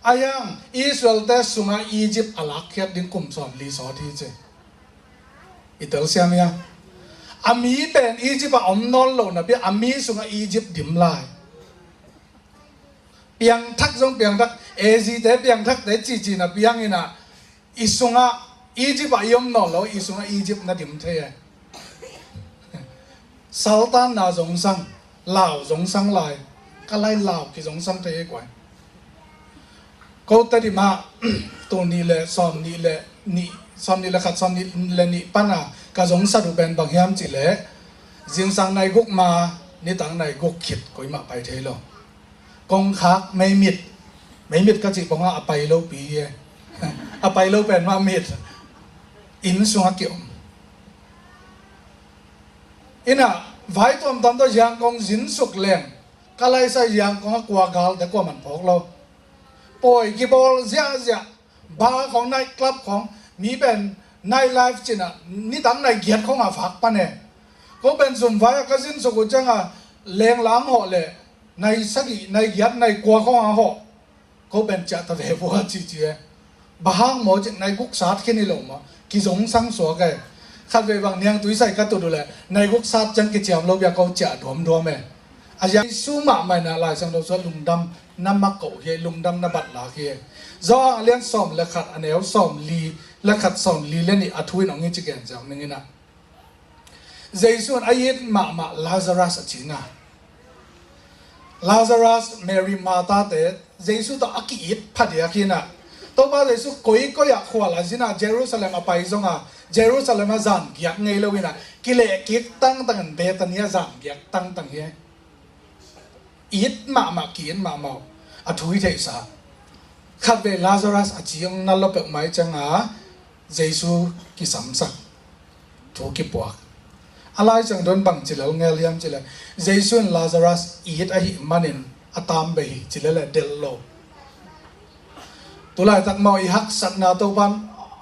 Ahi hang Israelte sungah Egypt a lakkhiat ding kum sawm li sawt hi ci. I telsiam hia? A mi pen Egypt ah om nawn lo napi a mi sungah Egypt dim lai. Piangthak zong piangthak, A Z te piangthakte cici na piang in ah, i sungah Egypt ah i om nawn lo, i sungah Egypt na dim thei e. Saltanna zong sang, lau zong sang lai, ka lai lau kizong sang thei e kuai. Ko Tedim ah tul nih le sawm nih le nih, sawm nih le khat, sawm nih le nih pana ka zong sat uh pen bang hiam cih leh, zingsang nai guk ma, nitang nai guk khit koimah pai thei lo. Kongkhak meimit, meimit ka cih pongah a pai lo pi hi e. A pai lo pen mah mit. Inn sungah ki-om. In ah vai tuamtuam tawh Yangon zingsuk leng, ka laisai Yangon ah kua galte kuaman phawk lo. Pawi kibawl ziahziah, bar khawng, night club khawng, mi pen night life ci-in ah nidang nai giat khawng a vak pan e. Ko pen zumvai ah ka zingsuk uh ciangah lenglang hawh leh nai sagih, nai giat, nai kua khawng a hawh. Ko pen ciah ta ve vua cici e. Bang hang maw cih, nai guk sat khin hi lo maw, kizong sang suak e. Khatvei bang niangtui sai ka tut uh leh nai guk sat ciang kiciam lo bia ko ciah duamduam e. A Jesu mahmah in ah Lai Siangtho sungah lungdam na mak koh hi, lungdam na bat lak hi. Johan a lian sawm le khat, a neu sawm li le khat, sawm li le nih a thu in hong hi ci gen ziau ning in ah. Jesu in a it mahmah Lazarus a cina. Lazarus, Mary, Martha te Jesu tawh a ki-it phadiak hi in ah. Topa Jesu koikoi ah khual a zin ah Jerusalem a pai zong a, Jerusalem ah zan giak ngei lo in ah, kileh kik tangtang in Bethany ah zan giak tangtang hi. It mahmah, ki-it mahmah uh. A thu i theihsa. Khatvei Lazarus a ci hong nal lo peuhmah ciangah Jesu kisamsak, thu kipuak. A Lai Siangtho in bang ci lel ngel hiam cih leh, Jesu in Lazarus it ahih manin a taam bei hi ci lel leh delh lo. Tulaitak maw, i haksatna Topa'n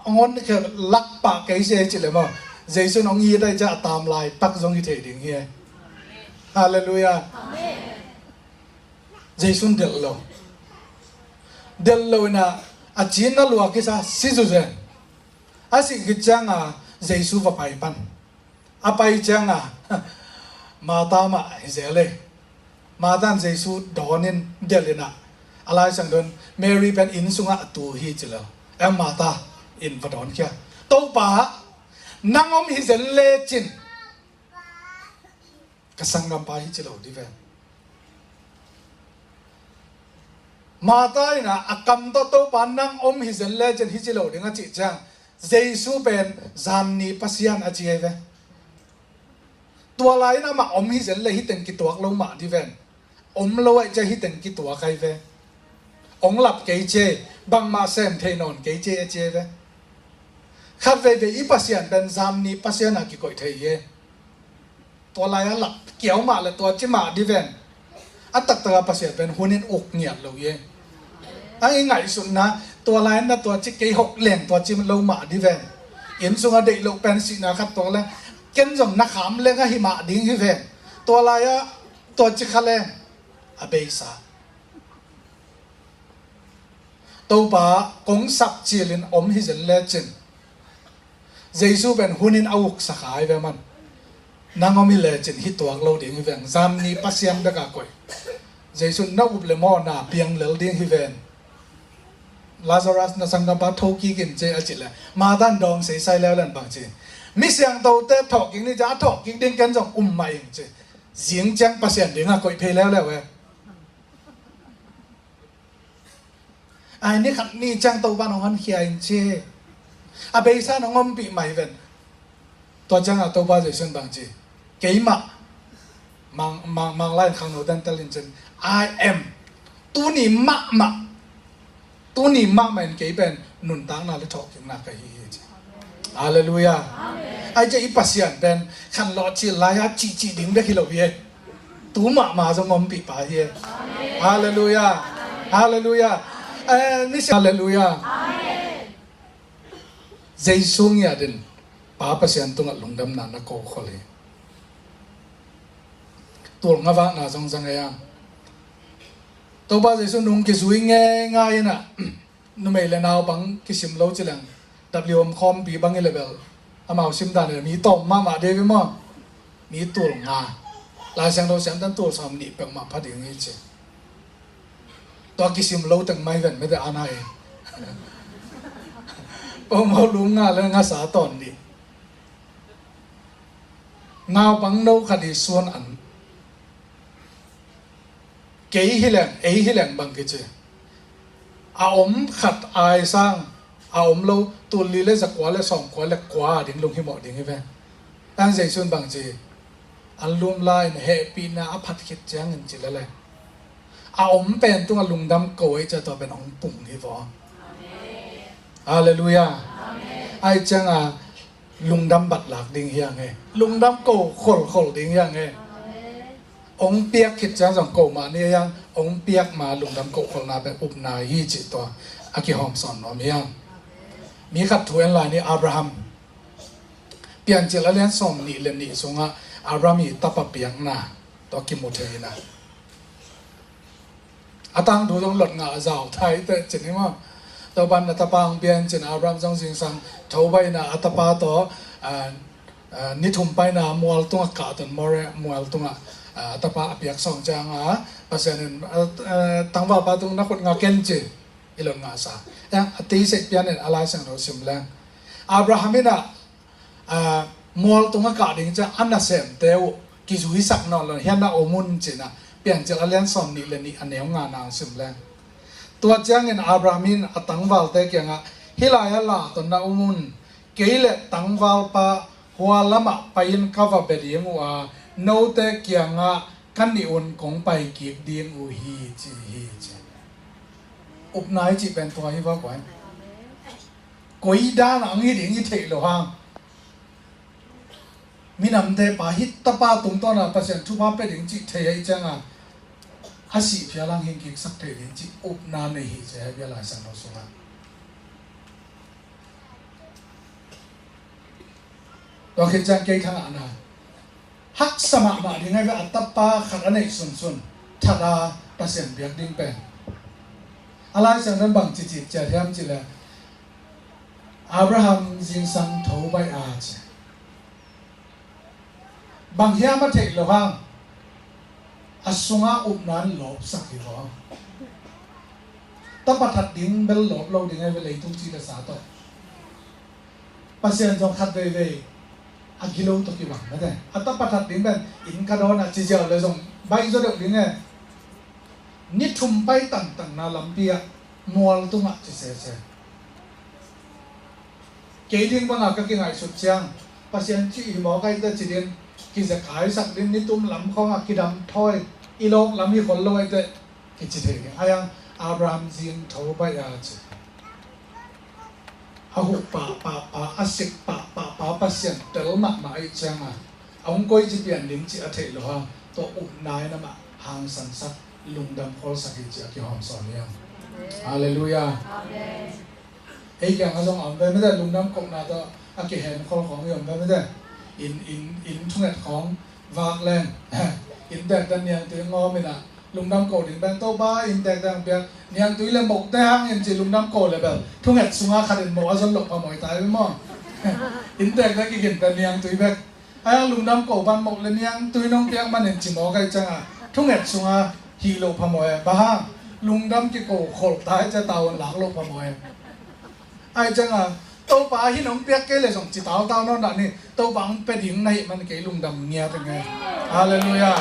hong honkhia lak pah kei sia hi cih leh maw, Jesu in hong it ahih ciang a taam lai pak zong hi thei ding hi. Halleluiah. Amen. Jesu in delh lo. Delh lo in ah, a cina lua kisa, si zuzen. A sih khit ciangah Jesu va pai pan. A pai ciangah Martha mah hi zel e. Martha in Jesu dawn in delh in ah, a Lai Siangtho in Mary pen inn sungah a tu hi ci lo. Em, Martha in va dawnkhia. Topa, nang om hi zen lecin ka sanggampa hi ci lo ding ve. Martha in ah a kam tawh, Topa, nang om hi zen lecin hi ci lo ding a cih ciang, Jesu pen zan ni Pasian a ci ahi ve. Tua lai-in amah om hi zen leh hih teng kituak lo mah ding ven. Om lo ahih ciang hih teng kituak ahi ve. Hong lap kei ci e, bangmah sem thei nawn kei ci e a ci ahi ve. Khat veivei i Pasian pen zan ni Pasian a kikoih thei hi. Tua lai-a lap kiau mah leh tua ci mah ding ven. A taktak a Pasian pen hun in uk ngiat lo hi. A i ngaihsutna Tua lai-in na tua ci kei hok leng tua ci lo mah di ven. Inn sungah deih loh pen sihna khat tuak leng ken zong na kham leng ahi mah ding hi ven. Tua lai-ah tua ci kha leng a beisa. Topa kong sap cilin om hi zen lecin Jesu pen hunin a uksa kha hi ve man. Nang om hi lecin hi tuak lo ding hi veng. Zan ni Pasian bek a koih. Jesu na up le maw na piang lel ding hi ven. Lazarus na sanggampa tho kik in ci a cih le Martha in dawng seisai leuleu in bang ci. Mi siangthote thawhkik ni ci a thawhkik ding ken zong um mah ing ci. Zing ciang Pasian ding a koih phei leuleu e. Ai ni khat ni ciang Topa nong honkhia in ci. A beisa nong ompih mah hi ven. Tua ciangah Topa Jesu in bang ci. Keimah mang, mang, Manglai in khangno ten tel in cin. I am. Tuni mahmah. Tuni mahmah in kei pen nuntakna le thawhkikna ka hi hi ci. Halleluiah. Ai ci i Pasian pen khanlawh cil lai-a cihcih ding bek hi lo hi e. Tu mahmah zong ompih pa hi e. Halleluiah. Halleluiah. Eh, ni si halleluiah. Jesu ngiat in Pa Pasian tungah lungdamna na ko khol hi. Tul nga vakna zong zang ei a. Topa Jesu nung kizui ngeingai inah numei le naupang kisim lo ci leng W M khawmpi bang i le bel amau sim dan le mi tawm mahmah dei ve maw? Mi tul nga. Lai Siangtho siam dan tul sawm nih peuhmah pha ding hi ci. Tua kisim lo teng mai ven mete an hai. Pawmau lum nga le nga sa tawn dih. Naupang no khat i suan an. Kei hi leng, ei hi leng bang kici. A om khat ai sang, a om lo tul li le za kua le sawm kua le kua ding lunghimawh ding hi ve. Tang Jesu in bang ci. An lum lai in hehpihna a phat khit ciangin ci lele. A om pen tungah lungdam ko ei cia tua pen hong pung hi vaw. Halleluiah. Ai cianga lungdam batlak ding hiang e. Lungdam ko kholkhol ding hiang e. Hong piak khit ciang zong ko mah ni hiang, hong piak ma lungdam ko kholna pen upna hi cih tua a kihawmsawn nuam hiang. Mi khat thu en lai ni Abraham. Piancil a lian sawm nih le nih sungah Abraham i tapa piakna tua kimu thei ina. A tangthu zong lot ngah a zau thai teh cin hi maw? Topan a tapa hong piancin Abraham zong zingsang tho baina a tapa tawh, a, a, ni thum paina mual tungah kahton More mual tungah, a, a tapa a piak sawng cianga Pasian in, a, a, tangvalpa tung na khut ngah ken ci i lot ngah sa. Eng a teisek pian in a Lai Siangtho sim leng Abraham in a a, mual tungah kah ding ciang a nasemte uh kizuisak nawn lo hian a om un cinah Piancil a lian sawm nih le nih a neu nga nang sim leng. Tua ciangin Abraham in a tangvalte kiangah hih lai-ah la tawh na om un, kei le tangvalpa hua lamah pai-in ka va bia ding uh a note kiangah ka nih un kong pai kik ding uh hi ci hi ci. Upna i cih pen tua hi va kuai. Koi dan ang hi ding i theih lo hang. Minamte pa hih tapa tungtawna Pasian thupha pia ding cih thei ahi cianga a sih phial ang hing kiksak thei ding cih upna nei hi ci ahi bia Lai Siangtho sungah. Tua khit ciang kei thangahna haksa mahmah ding ahi ve a tapa khat a neih sunsun thata Pasian biak ding pen. A Lai Siangtho bang cici ciat hiam cih le Abraham zingsang tho baih a ci. Bang hiam a theih lo hang a sunga upna an lawpsak hi lo. Tapa that ding bel lawp lo ding ahi ve leitung ci le sa tawh. Pasian zong khat veivei a gilo tawh kibang mate. A tapa that ding ben inn ka dawn a ci ziau le zong baih zaw deuh ding e. Ni thum pai tangtangna lampi ah mual tungah ci sese. Kei ding banga ka kingaihsut ciang Pasian cih hi mawk ahi ta ci din kizekaisak din ni tum lam khawngah kidam thawi i lawk lam hi khol lo ahi teh kici thei ding. Ayang Abraham zing tho baih a ci. A huh pahpahpa a sik pahpahpa Pasian tel mahmah ahi cianga a hong koici pian ding cih a theih lo hang tua upna in amah hangsansak lungdam kholsak hi cih a kihawmsawn hi hang. Halleluiah. Ei kiangah zong a om ve mite, lungdam kohna tawh a kihen khol khawng i om ve mite. Inn, inn, inn thunget khawng vak leng, inntek dan niangtui ngawm in ah lungdam ko ding bek. Topa inntek dan piak, niangtui le moh te hangin ci lungdam ko le bel thunget sungah khat in moh a zon loh phamawh ta hi maw? Inntek dan kigin dan niangtui bek. Ahi hang lungdam ko pan moh le niangtui nong piak manin ci mawk ahih ciangin thunget sungah hih loh phamawh e. Bang hang? Lungdam kiko kholh ta ahih ciang tavuan lak loh phamawh e. Ahih ciangin Topa hih nong piak kei le zong ci tautau nawn dah ni. Topa hong pia ding na hih man kei lungdam ngiat ing e. Halleluiah.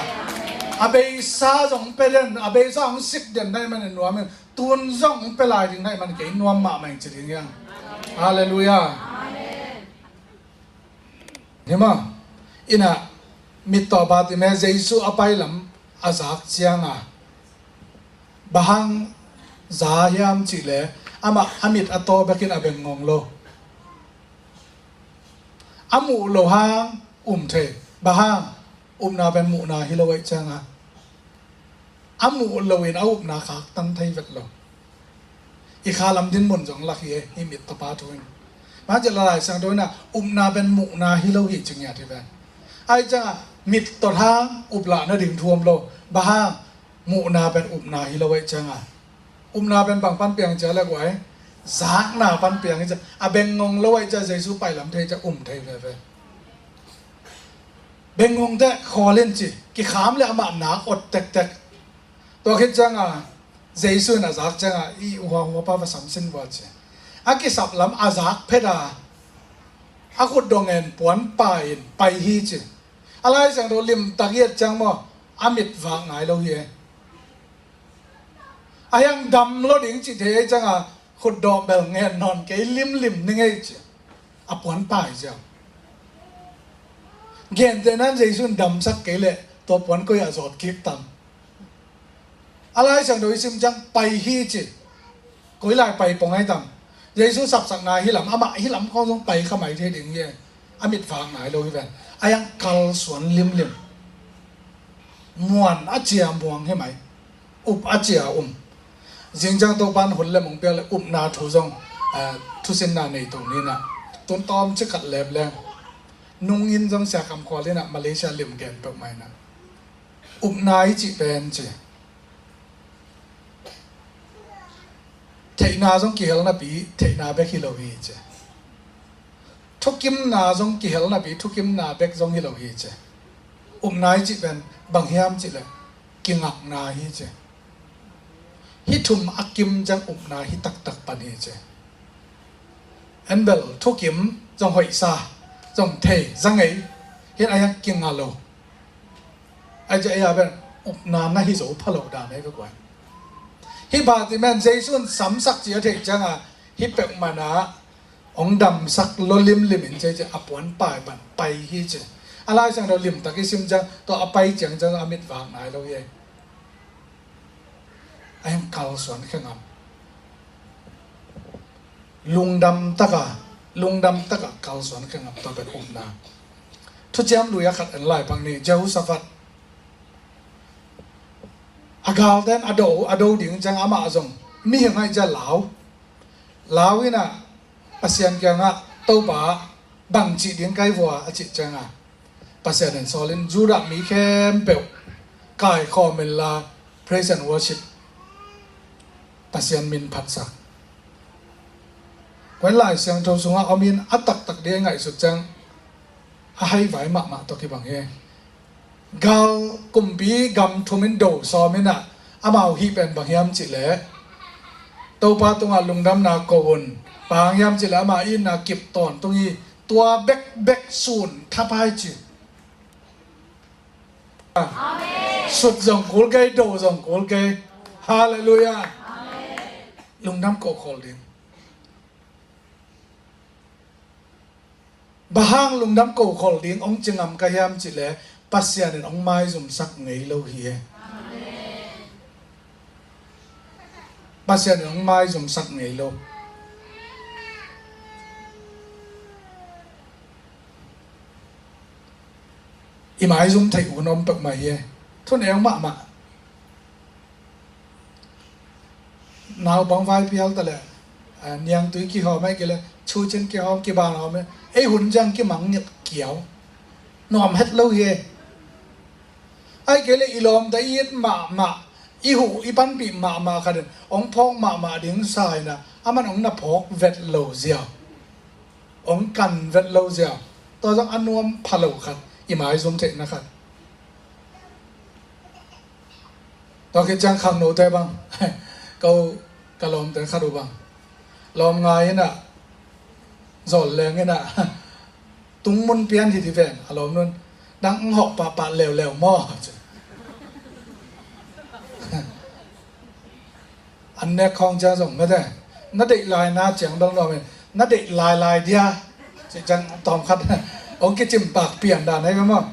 A beisa zong hong pia den, a beisa hong sik den na hih man nuam ing. Tun zong hong pia lai ding na hih man kei nuam mahmah ing ci ding hi hang. Halleluiah. Hi maw? Inn ah mittaw Bartimai Jesu a pailam a zak ciangin bang hang za hiam cih leh amah a mit a taw bekin a beng ngong lo. A muh loh hang um thei. Bang hang? Upna pen muhna hi lo ahih ciangin a muh loin a upna khaktan thei vet lo. I kha lam dinmun zong lak hi e, hih mittaw pa thu in. Mah ci leh Lai Siangtho in ah upna pen muhna hi lo hi ci ngiat hi ven. Ahih ciangin mittaw hang up lah nading thu om lo. Bang hang? Muhna pen upna hi lo ahih ciangin. Upna pen bang pan piang cia le guai, zakna pan piang hi cia. A beng ngong lo ahih ciang Jesu pailam thei cia um thei veve. Beng ngong teh khawl in ci, kikham le amah nak ot tektek. Tua khit ciangin Jesu in a zak ciangin i uha uha pa va samsin vua ci. A kisap lam a zak phet a, a khut dong en puan pai in pai hi ci. A Lai Siangtho limtak i et ciang maw, a mit vak ngai lo hi e. A hiang dam lo ding ci thei ei ciangin khutdawh bel ngen nawn kei limlim ni ngei ci. A puan pai ciang. Gentehna in Jesu in damsak kei leh tua puan koi ah zawt kik tam. A Lai Siangtho i sim ciang pai hi ci. Koi lai pai pong ai tam. Jesu sapsakna hi lam, amah hi lam khawng zong pai kha mai thei ding hi e. A mit vak ngai lo hi ven. A hiang kalsuan limlim. Muan a cia muang hi mai. Up a cia um. Zingciang Topan hun le mong piak le upna thu zong, eh, thusinna nei to ni na. Tun tawm ci khat lep leng. Nungin zong Sia Kam Khual in ah Malaysia lim gen peuh mai na. Upna i cih pen ci. Theihna zong kihel napi, theihna bek hi lo hi ci. Thukimna zong kihel napi, thukimna bek zong hi lo hi ci. Upna i cih pen bang hiam cih leh kingakna hi ci. Hih thum a kim ciang upna hi taktak pan hi ci. En bel thukim zong hoihsa, zong thei, za ngei, hih a hiang kinga lo. Ai cia ei a pen upna na hi zo pha lo dan ei ka kuan. Hih Bartimai in Jesu in samsak ci a theih ciangin hih peuhmah na hong damsak lo limlim in ci a puan pai pan pai hi ci. A Lai Siangtho limtak i sim ciang tua a pai ciang ciang a mit vak nai lo hi. A hiang kalsuan khe ngam. Lungdam taka, lungdam taka kalsuan khe ngam tua pen upna. Thuciam Lui a khat en lai pak ni, Jehoshaphat. A galten a do, a do ding ciang amah zong mihing ahih ciang lau. Lau in ah Pasian kiangah, Topa, bang cih ding kai vua a cih ciangin Pasian in sawl in Judah mi khempeuh kaikhawm inla praise and worship, Pasian min phatsak. Kuan Lai Siangtho sungah om in a taktak ding ngaihsut ciang a haivai mahmah tawh kibang hi. Gal kumpi gam thum in do sawm in ah amau hih pen bang hiam cih leh Topa tungah lungdamna ko un. Bang hiam cih leh amah itna kip tawntung hi. Tua bekbek sun thapai ci. Amen. Sut zong kul kei, do zong kul kei. Halleluiah. Amen. Lungdam ko khol ding. Bang hang lungdam ko khol ding hong ci ngam ka hiam cih leh Pasian in hong maizumsak ngei lo hi e. Pasian in hong maizumsak ngei lo. I maizum theih hun om peuhmah hi e. Thuneu mahmah. Naupang vai pial ta le, a, niangtui kihawm ai kei le, chuchin kihawm kiban hawm e. Ei hun ciang kimang ngilh kiau. Nuam het lo hi e. Ai kei le i lawmta i it mahmah, i huh i panpih mahmah khat in hong phawk mahmah ding sa in a, aman hong na phawk vet lo ziau, hong kan vet lo ziau. Tua zong a nuam pha lo khat, i maizum theihna khat. Tua khit ciang khangnote bang, ko ka lawmte khat uh bang, lawm ngai in a, zawl leng in a, tung mun pian hi di ven, a lawm nun, nang hong hawh pahpah leuleu maw? An nek khawng ciang zong mete, na deih lai na ciang dang nuam in, na deih lailai dia, ci ciang tawm khat hong kicim pak pian dan hei ve maw?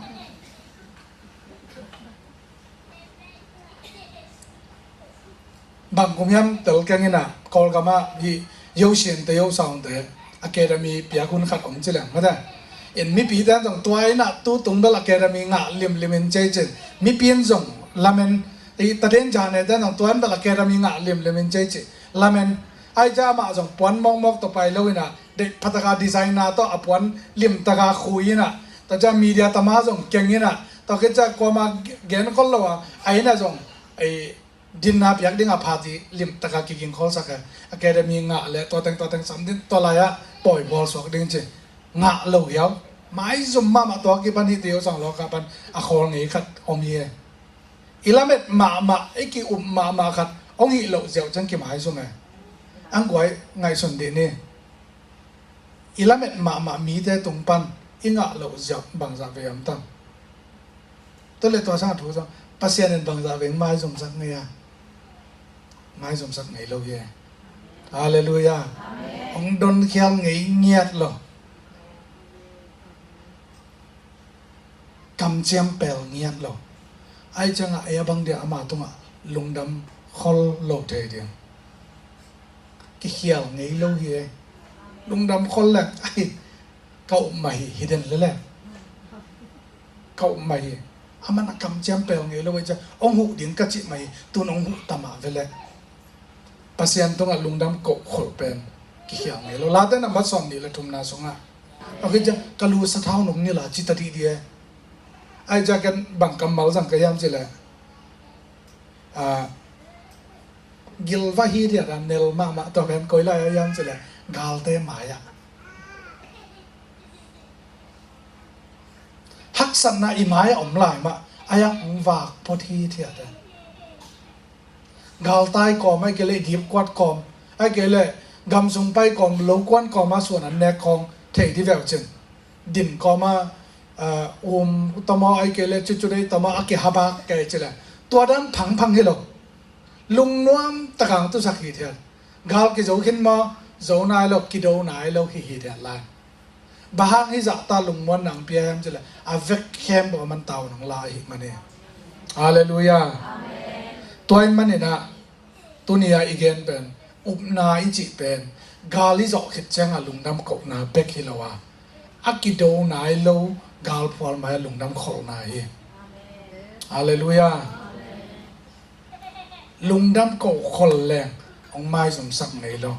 Bang kum hiam tel keng in a, Kawlgam ah hih Yosiante Yosangte Academy piak hun khat om ci leng mate. In mipite zong tua in a tu tung bel Academy ngah limlim in cei cin. Mipi in zong lamen, i taden janete zong tua in bel Academy ngah limlim in cei ci. Lamen, ai ca mah zong puan mawkmawk tawh pai lo in a, deih phataka designer tawh a puan limtaka khui in a, tua ca media tama zong keng in a, tua khit ca kuama gen khol lo a, a in a zong, ei, dinna piak ding a party limtaka kiging kholsak e. Academy ngah le tua teng tua teng sam din tua lai-ah pawi bawl suak ding ci. Ngah lo hiau. Maizum mahmah tua kipan hih tio sang lawka pan a khawl ngei khat om hi e. I lamet mahmah, i ki-up mahmah khat hong hih loh ziau ciang kimaizum e. Ang guai ngaihsun dih ni. I lamet mahmah mite tung pan i ngah loh ziau bangzah vei om tam? Tua le tua sang a thu zong Pasian in bangzah vei maizumsak ngei a? Maizumsak ngei lo hi e. Halleluiah. Hong donkhial ngei ngiat lo. Kamciam pel ngiat lo. Ai ciangah ei a bang dia ama tungah lungdam khol lo thei ding. Kikhial ngei lo hi e. Lungdam khol le, ai, ka up mah hi, hi den lele. Ka up mah hi. Aman a kamciam pel ngei lo e cia, hong huh ding ka cih mah hi, tun hong huh ta mah vele. Pasian tungah lungdam kohkholh pen kikhial ngei lo. Late nambat sawm nih le thumna sungah, okay, cia, ka lu sathau nong nila ci ta dih dih e. Ai cia ken bang kammal zang ka hiam ci le, a, gilva hi diat a nel mahmah tua pen koi lai a hiam ci le, galte mai-ah. Haksatna i mai-ah om lai mah, ai-ah hong vak phot hi thiat e. Galtai kawm ai kei le dipkuat kawm ai kei le gamsung pai kawm, lokuan kawm a suan an nek khawng thei di veu cin. Din kawm a, a, um tamaw ai kei le cucu dei tamaw a kihabak kei ci le. Tua dan phangphang hi lo. Lungnuam takang tusak hi thiat. Gal kizo khin maw, zo nai lo, kido nai lo hi hi thiat lai. Bang hang hih zahta lungmuan nang pia hiam ci le, a vek khempeuh a man tau nang la ahih manin. Halleluiah. Tua ahih manin ah, tuni a i gen pen, upna i cih pen, gal i zawh khit cianga lungdam kohna bek hi lo a, a kido nai lo, galphual mai-ah lungdam kholhna hi. Halleluiah. Lungdam kokhol leng hong maizumsak ngei lo.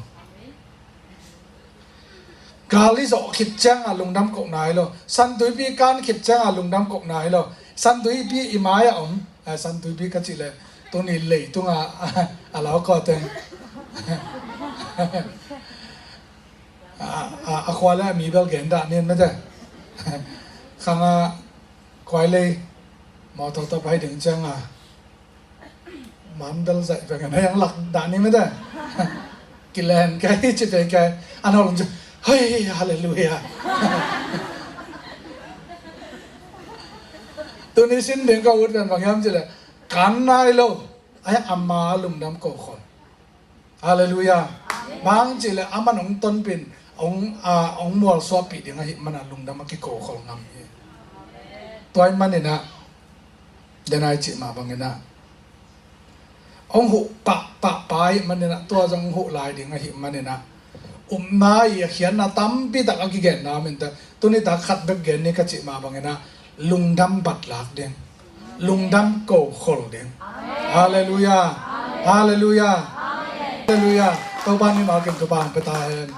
Gal i zawh khit cianga lungdam koh nai lo. Santuipi kan khit cianga lungdam koh nai lo. Santuipi i mai-ah om. A, santuipi ka cih le tuni leitungah a lau kawteng. A, a, a khua le a mi bel gen dah nin mete. Khanga khuai lei mawtaw tawh pai ding cianga man bel zaih veng a na yang lak dah ni mete. Kilen kai ci pe kai an hawlung ci. Hoi, halleluiah. Tuni sin ding ka ut pen bang hiam ci le, kan nai lo. Ai ama lungdam kokhol. Halleluiah. Bang ci le aman hong tonpin, hong, a, hong mualsuahpih ding ahih mana lungdam a kikokhol ngam hi. Tua ahih manin ah, den ai cih mah bangin ah, hong huh pahpah pa ahih manin ah, tua zong hong huh lai ding ahih manin ah, upna i a khiatna tampi tak a kigenna om in ta, tuni tak khat bek gen ni ka cih mah bangin ah, lungdam batlak ding, lungdam kokhol ding. Halleluiah. Halleluiah. Halleluiah. Topa min in thupha hong pia ta hen.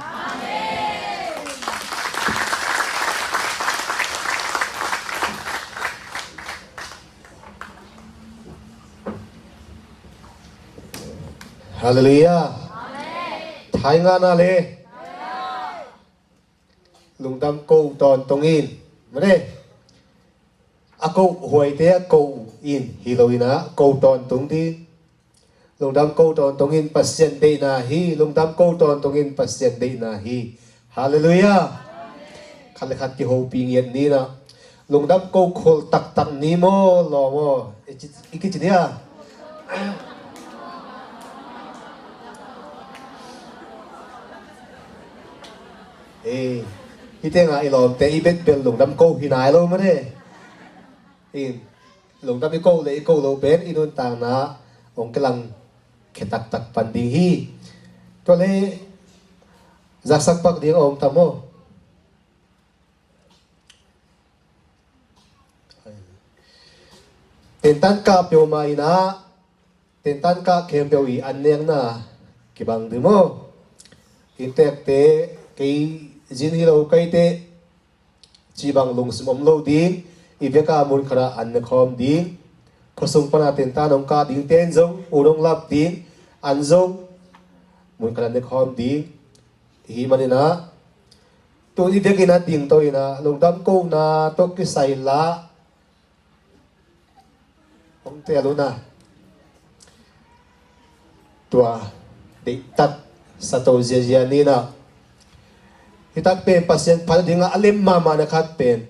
Halleluiah. Thai ngana le lungdam ko tawntung in. Mane. A ko huaite a ko in hi lo in ah, ko tawntung ding. Lungdam ko tawntung in Pasian deihna hi. Lungdam ko tawntung in Pasian deihna hi. Halleluiah. Khat le khat kihopih ngiat ni in ah. Lungdam ko khol taktak ni maw, law maw? I ci, i kici dia. Eh, i tengah i lawmte i bet bel lungdam ko hi nai lo mane. In, lungdam i ko le i ko lo pen i nuntakna hong kilang khia taktak pan ding hi. Tua le zaksak pak ding a om tam maw? Tentan kah peuhmah in ah, tentan kah khempeuh i an nekna kibang ding maw? Inntekte, kei zin hi lo kaite, cih bang lungsim om lo ding. I vekah mun khatah an ne khawm ding. Khuasung pana tentan hong kah dingte in zong ut hong lap ding. An zong mun khatah ne khawm ding. Hi manin ah, tuni vekin a ding to in ah, lungdam kohna tawh kisai lah hong tel un ah, tua deihtak sa to ziazia ni in ah. Hi tak pen Pasian phat ding a, a lem mahmah na khat pen,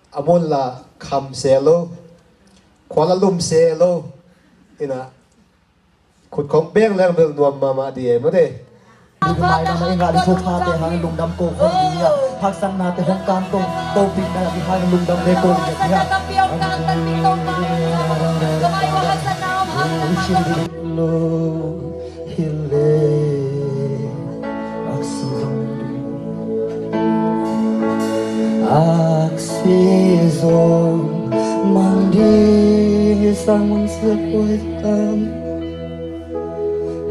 a mun la kham se lo, khua la lum se lo in ah, khut khong beng leng bel nuam mahmah ding e, mate. Ding mai lam a i ngah ding thuphate hangin lungdam ko khong ding hi a, haksatnate hong kantong topikna ding hangin lungdam ve ko ding hi a. Lo hi le, aksi zong, aksi zong mang ding hi, sang mun siat huai tam.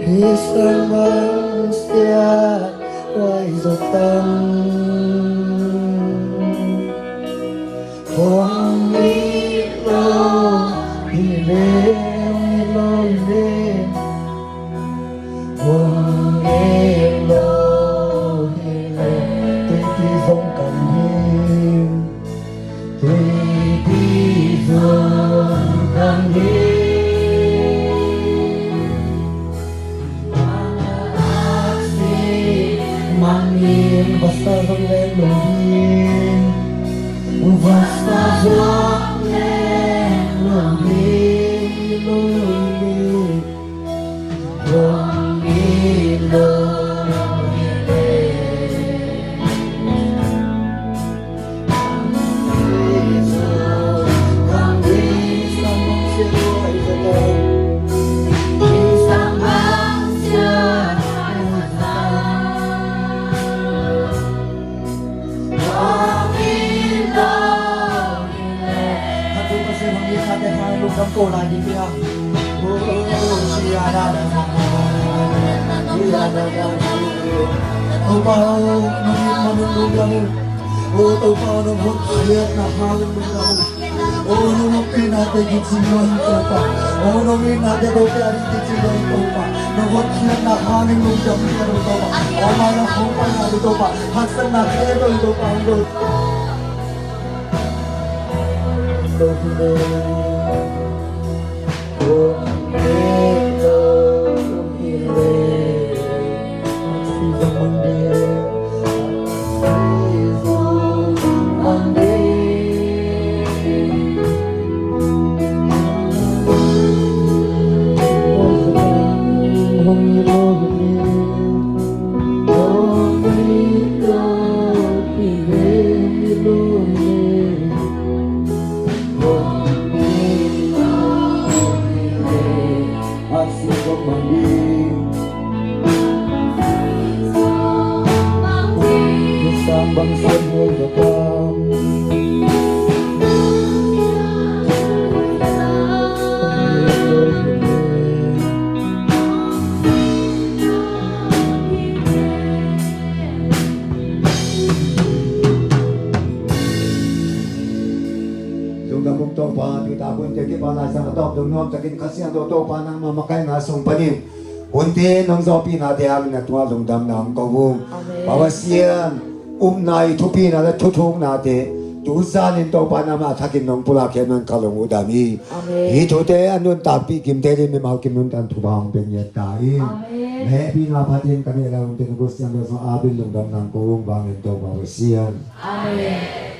Hi sang bang siat huai zaw tam. Huang hi lo hi le, huang hi lo hi le, huang hi lo hi le, tuipi zong kan hi. Tuipi zong kan hi. Aksi mangin vasa zong leng lo hi. Vasa zong leng lo hi, lo hi. Topa aw, nong it manun lungdam uh. Aw Topa aw, nong hotkhiatna hangin lungdam uh. Aw nong ompihna te kici lo hi Topa. Aw nong itna te ko te ading kici lo hi Topa. Nong hotkhiatna hangin lungdam hi Topa. Aw mailam hong paina hi Topa. Haksatna te lo hi Topa. Topa, tu tak hun te kipan Lai Siangtho a tawp dong nuam takin Kha Siangtho Topa nangma makaihna sung panin hunte nong zawhpihnate a min a tungah lungdamna hong ko ung. Amen. Pa Pasian, upna i thupina le thuthuknate tu zanin Topa nangma thakin nong pulak khia man ka lung uh dam hi. Amen. Hih thute a nuntakpih kimte ding mimal kim nuntak thupha hong pia ngiat ta in. Amen. Hehpihna phatin ka neih lai hunte nong ko siang lo sung a bin lungdamna hong ko ung bangin Topa Pasian. Amen.